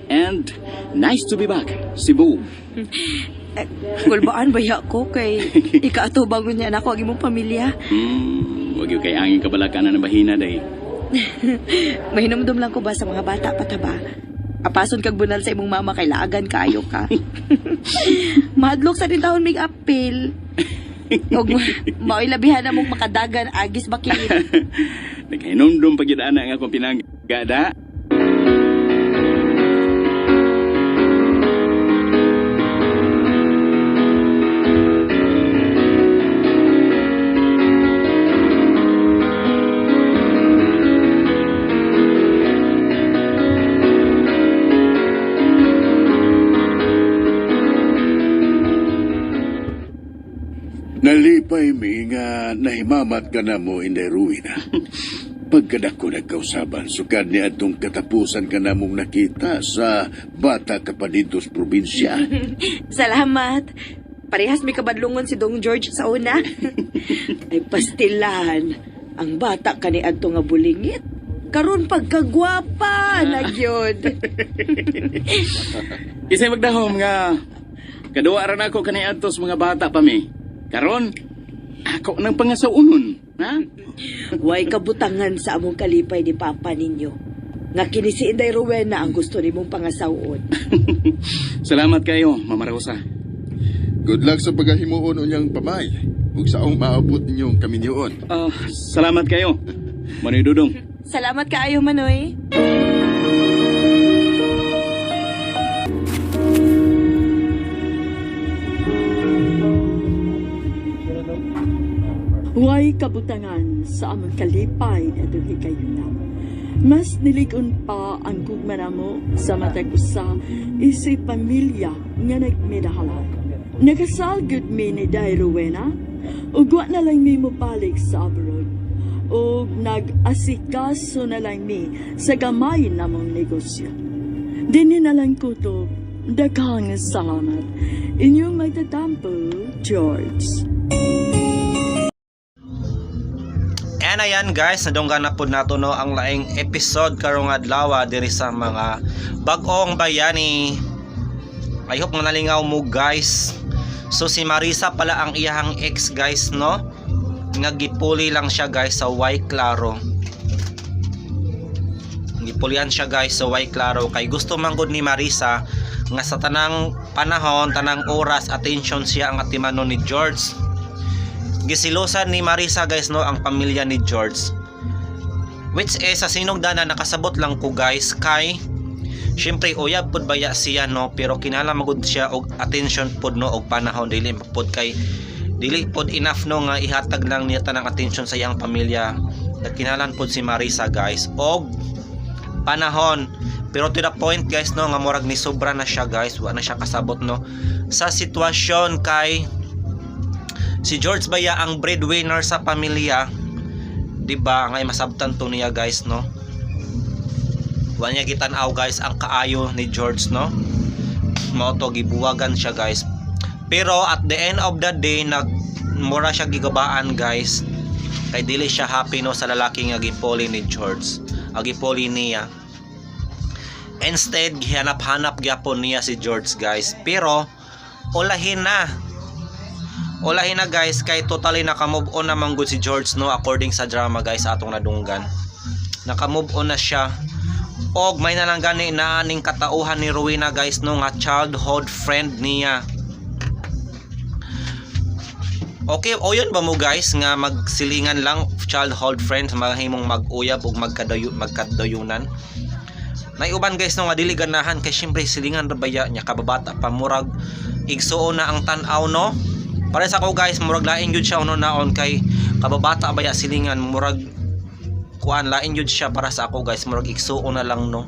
and nice to be back, Cebu. Eh, kulbaan baya ko kay ikaatubang niya nako ang imong pamilya. Wag yung kay angin kabalakan na bahina day. Mahinumdum lang ko ba sa mga bata pataba. Apason kag bunal sa imong mama kay laagan kaayo ka. Mahadlok sa din taon mig apil. Og mao'y labihan na mong makadagan agis bakit. Naghinumdum pag ana ang akong pinanggada. Nalipay mi nga nahimamat ka na mo Inday Ruina. Pagkadako nagkausaban, sukad ni atong katapusan ka na mong nakita sa bata ka pa dito sa probinsya. Salamat. Parehas may kabadlungon si Dong George sa una. Ay pastilan, ang bata kani adto nga bulingit. Karon pagkagwapa na gyud. Isay magdahom nga kaduwa ra nako kani adto sa mga bata pa mi. Karon ako nang pangasaunon, ha? Way kabutangan sa among kalipay ni Papa ninyo. Nga kini si Inday Rowena ang gusto nimong pangasawon. Salamat kayo, Mama Rosa. Good luck sa pagkahimuon unyang pamay. Ug saong maabot ninyong kaminyoon. Ah, salamat kayo. Manoy Dudong. Salamat kaayo Manoy. Huwag kabutangan sa among kalipay na higayuna. Mas niligon pa ang gugma namo sa matag usa isip pamilya nga nagminahalan. Nakasal gud mi ni Day Rowena, ug wa na lang mi mobalik sa abroad. Ug nag-asikaso na lang mi sa gamay namong negosyo. Dinhi na lang ko to. Daghang salamat. Inyong magtatampo, George. And ayan guys, nadunggan na po nato no ang laing episode karong adlaw diri sa mga bag-ong bayani. I hope nga nalingaw mo guys. So si Marisa pala ang iyahang ex guys no. Nga gipuli lang siya guys sa Y Claro. Gipulian siya guys sa Y Claro kay gusto man gud ni Marisa nga sa tanang panahon, tanang oras, attention siya ang atimanon ni George. Gisilosan ni Marisa guys no ang pamilya ni George, which is sa sinugdanan nakasabot lang ko guys kay syempre uyab pud baya siya no, pero kinahanglan magud siya og attention pud no og panahon, dili pud kay Dili pod enough no nga ihatag lang niya tanang attention sa iyang pamilya. Nagkinahanglan pod si Marisa, guys, og panahon. Pero to the point, guys, no, nga murag ni sobra na siya, guys, wa na siya kasabot no sa sitwasyon kay si George baya ang breadwinner sa pamilya, di ba? Ngay masabtan to niya, guys, no. Wa niya gitan-aw, guys, ang kaayo ni George no. Mao to gibuwagan siya, guys. Pero at the end of the day, nag mura siya gigabaan, guys, kay dili siya happy no sa lalaki nga gipuli ni George, ang gipuli niya. Instead, gihanap-hanap gyapon niya si George, guys. Pero ulahin na, ulahin na, guys, kay totally naka-move on na man gud si George no, according sa drama, guys, atong nadunggan. Naka-move on na siya. Og may na lang gani na aning katauhan ni Rowena, guys, no, nga childhood friend niya. Okay, o yun ba mo, guys, nga magsilingan lang childhood friends mahimong mag-uyab ug magkadayunan? Naiuban, guys, no, nga dili ganahan kay syempre silingan ra baya niya, kababata pa, murag igsuon na ang tan-aw no. Para sa ako, guys, murag lain gyud siya naon kay kababata baya, silingan, murag kuan, lain gyud siya para sa ako, guys, murag igsuon na lang no.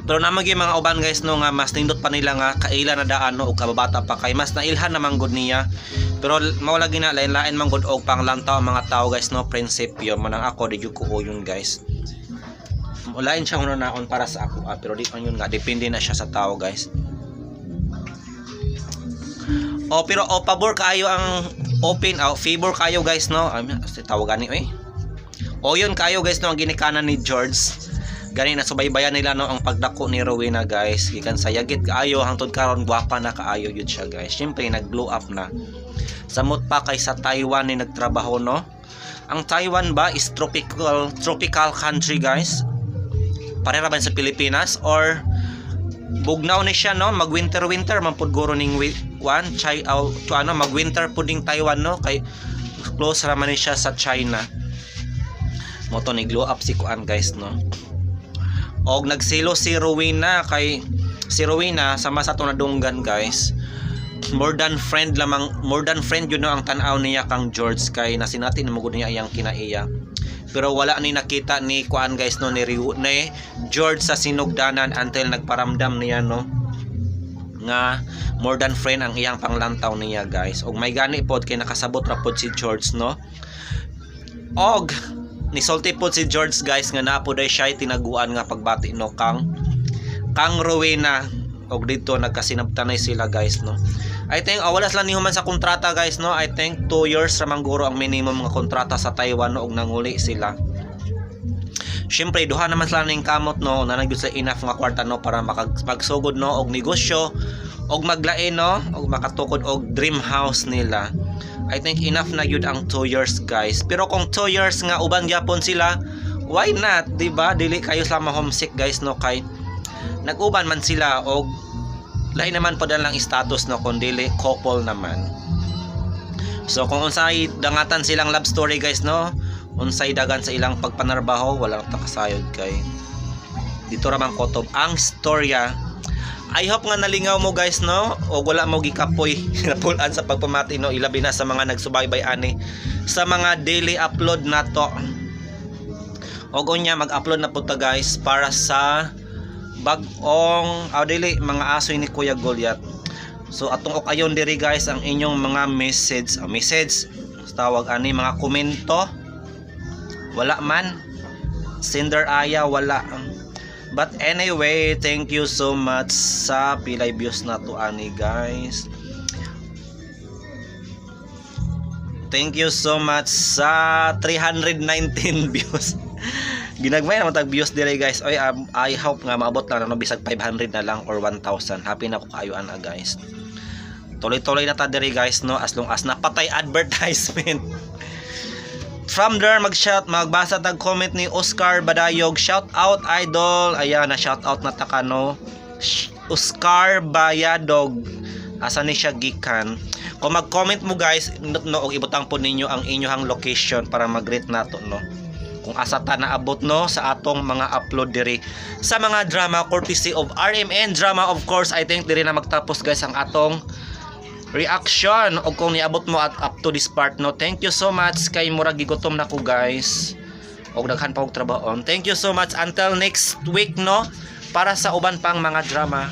Pero naman gyud mga uban, guys, no, nga mas nindot pa nila nga kaila na daan no og kababata pa kay mas nailhan naman gud niya. Pero mao lagi na lain-lain man gud og panglantaw ang mga tao, guys, no, prinsipyo man. Ang ako, di jud ko yun, guys. Lain siya naon para sa ako ah, pero di yun nga, depende na siya sa tao, guys. Oh, pero oh, pabor kaayo ang open oh, favor kayo, guys, no. Ay, tawagan ni eh. O yun kayo, guys, no, ang ginikanan ni George. Gani na subaybayan nila no ang pagdako ni Rowena, guys. Gikan sa yagit kaayo hangtod karon gwapa na kaayo yun siya, guys. Syempre nag-glow up na. Samot pa kay sa Taiwan ni nagtrabaho no. Ang Taiwan ba is tropical tropical country, guys? Pareha ba sa Pilipinas or bugnaw ni siya no? Mag winter winter man pud guro ning kwan Chai aw to ano, mag winter pud ning Taiwan no, kay close ra man ni siya sa China. Mo to ni glow up si kuan, guys, no. Og nagsilo si Rowena kay si Rowena, sama sa atong nadunggan, guys, more than friend lamang, more than friend yun no ang tan-aw niya kang George kay nasinati na magud niya iyang kinaiya. Pero wala ni nakita ni kuan, guys, no, ni George sa sinugdanan until nagparamdam niya no nga more than friend ang iyang panglantaw niya, guys. Og may gani pod kay nakasabot ra pod si George no. Og nisulti pod si George, guys, nga naa pod ay siya tinaguan nga pagbati no kang Rowena og dito nagkasinabtanay sila, guys, no. I think wala sila nihuman sa kontrata, guys, no. I think 2 years ra man guro ang minimum nga kontrata sa Taiwan no, og nanguli sila. Syempre duha naman sila ning kamot no, na gyud sa enough nga kwarta no para magsugod no og negosyo og maglain no og makatukod og dream house nila. I think enough na yun ang 2 years, guys. Pero kung 2 years nga uban gyapon sila, why not, di ba? Dili kayo sila ma-homesick, guys, no, kay nag-uban man sila og lain naman po lang status no kung dili couple naman. So kung unsay dangatan silang love story, guys, no, unsay dagan sa ilang pagpanarbaho, wala ta kasayod kay dito ra man kotob ang storya. I hope nga nalingaw mo, guys, no, o wala mo gikapoy napulan sa pagpamati no, ilabi na sa mga nagsubaybay ani sa mga daily upload nato. Og unya mag-upload na po ta, guys, para sa bag-ong dili mga asoy ni Kuya Goliath. So atong ok ayon diri, guys, ang inyong mga message, message tawag ani, mga komento. Wala man sender aya, wala. But anyway, thank you so much sa pilay views na to ani, guys. Thank you so much sa 319 views. Ginagmay naman tag views dire, guys. Oy, I hope nga maabot lang no bisag 500 na lang or 1,000. Happy na ko kaayo ana, guys. Tuloy-tuloy na ta diri, guys, no, as long as napatay advertisement. From there, mag-shout, magbasa tag comment ni Oscar Badayog. Shout out, idol. Ayan, na shout out na ta ka no. Oscar Bayadog. Asa ni siya gikan? Kung mag-comment mo, guys, no, no, og ibutang po ninyo ang inyong location para mag-greet nato no. Kung asa ta naabot no sa atong mga upload diri sa mga drama courtesy of RMN Drama. Of course, I think diri na magtapos, guys, ang atong reaction o kung niabot mo at up to this part, no. Thank you so much kay murag gigutom na ko, guys. Og daghan pa og trabaho. Thank you so much until next week, no, para sa uban pang mga drama.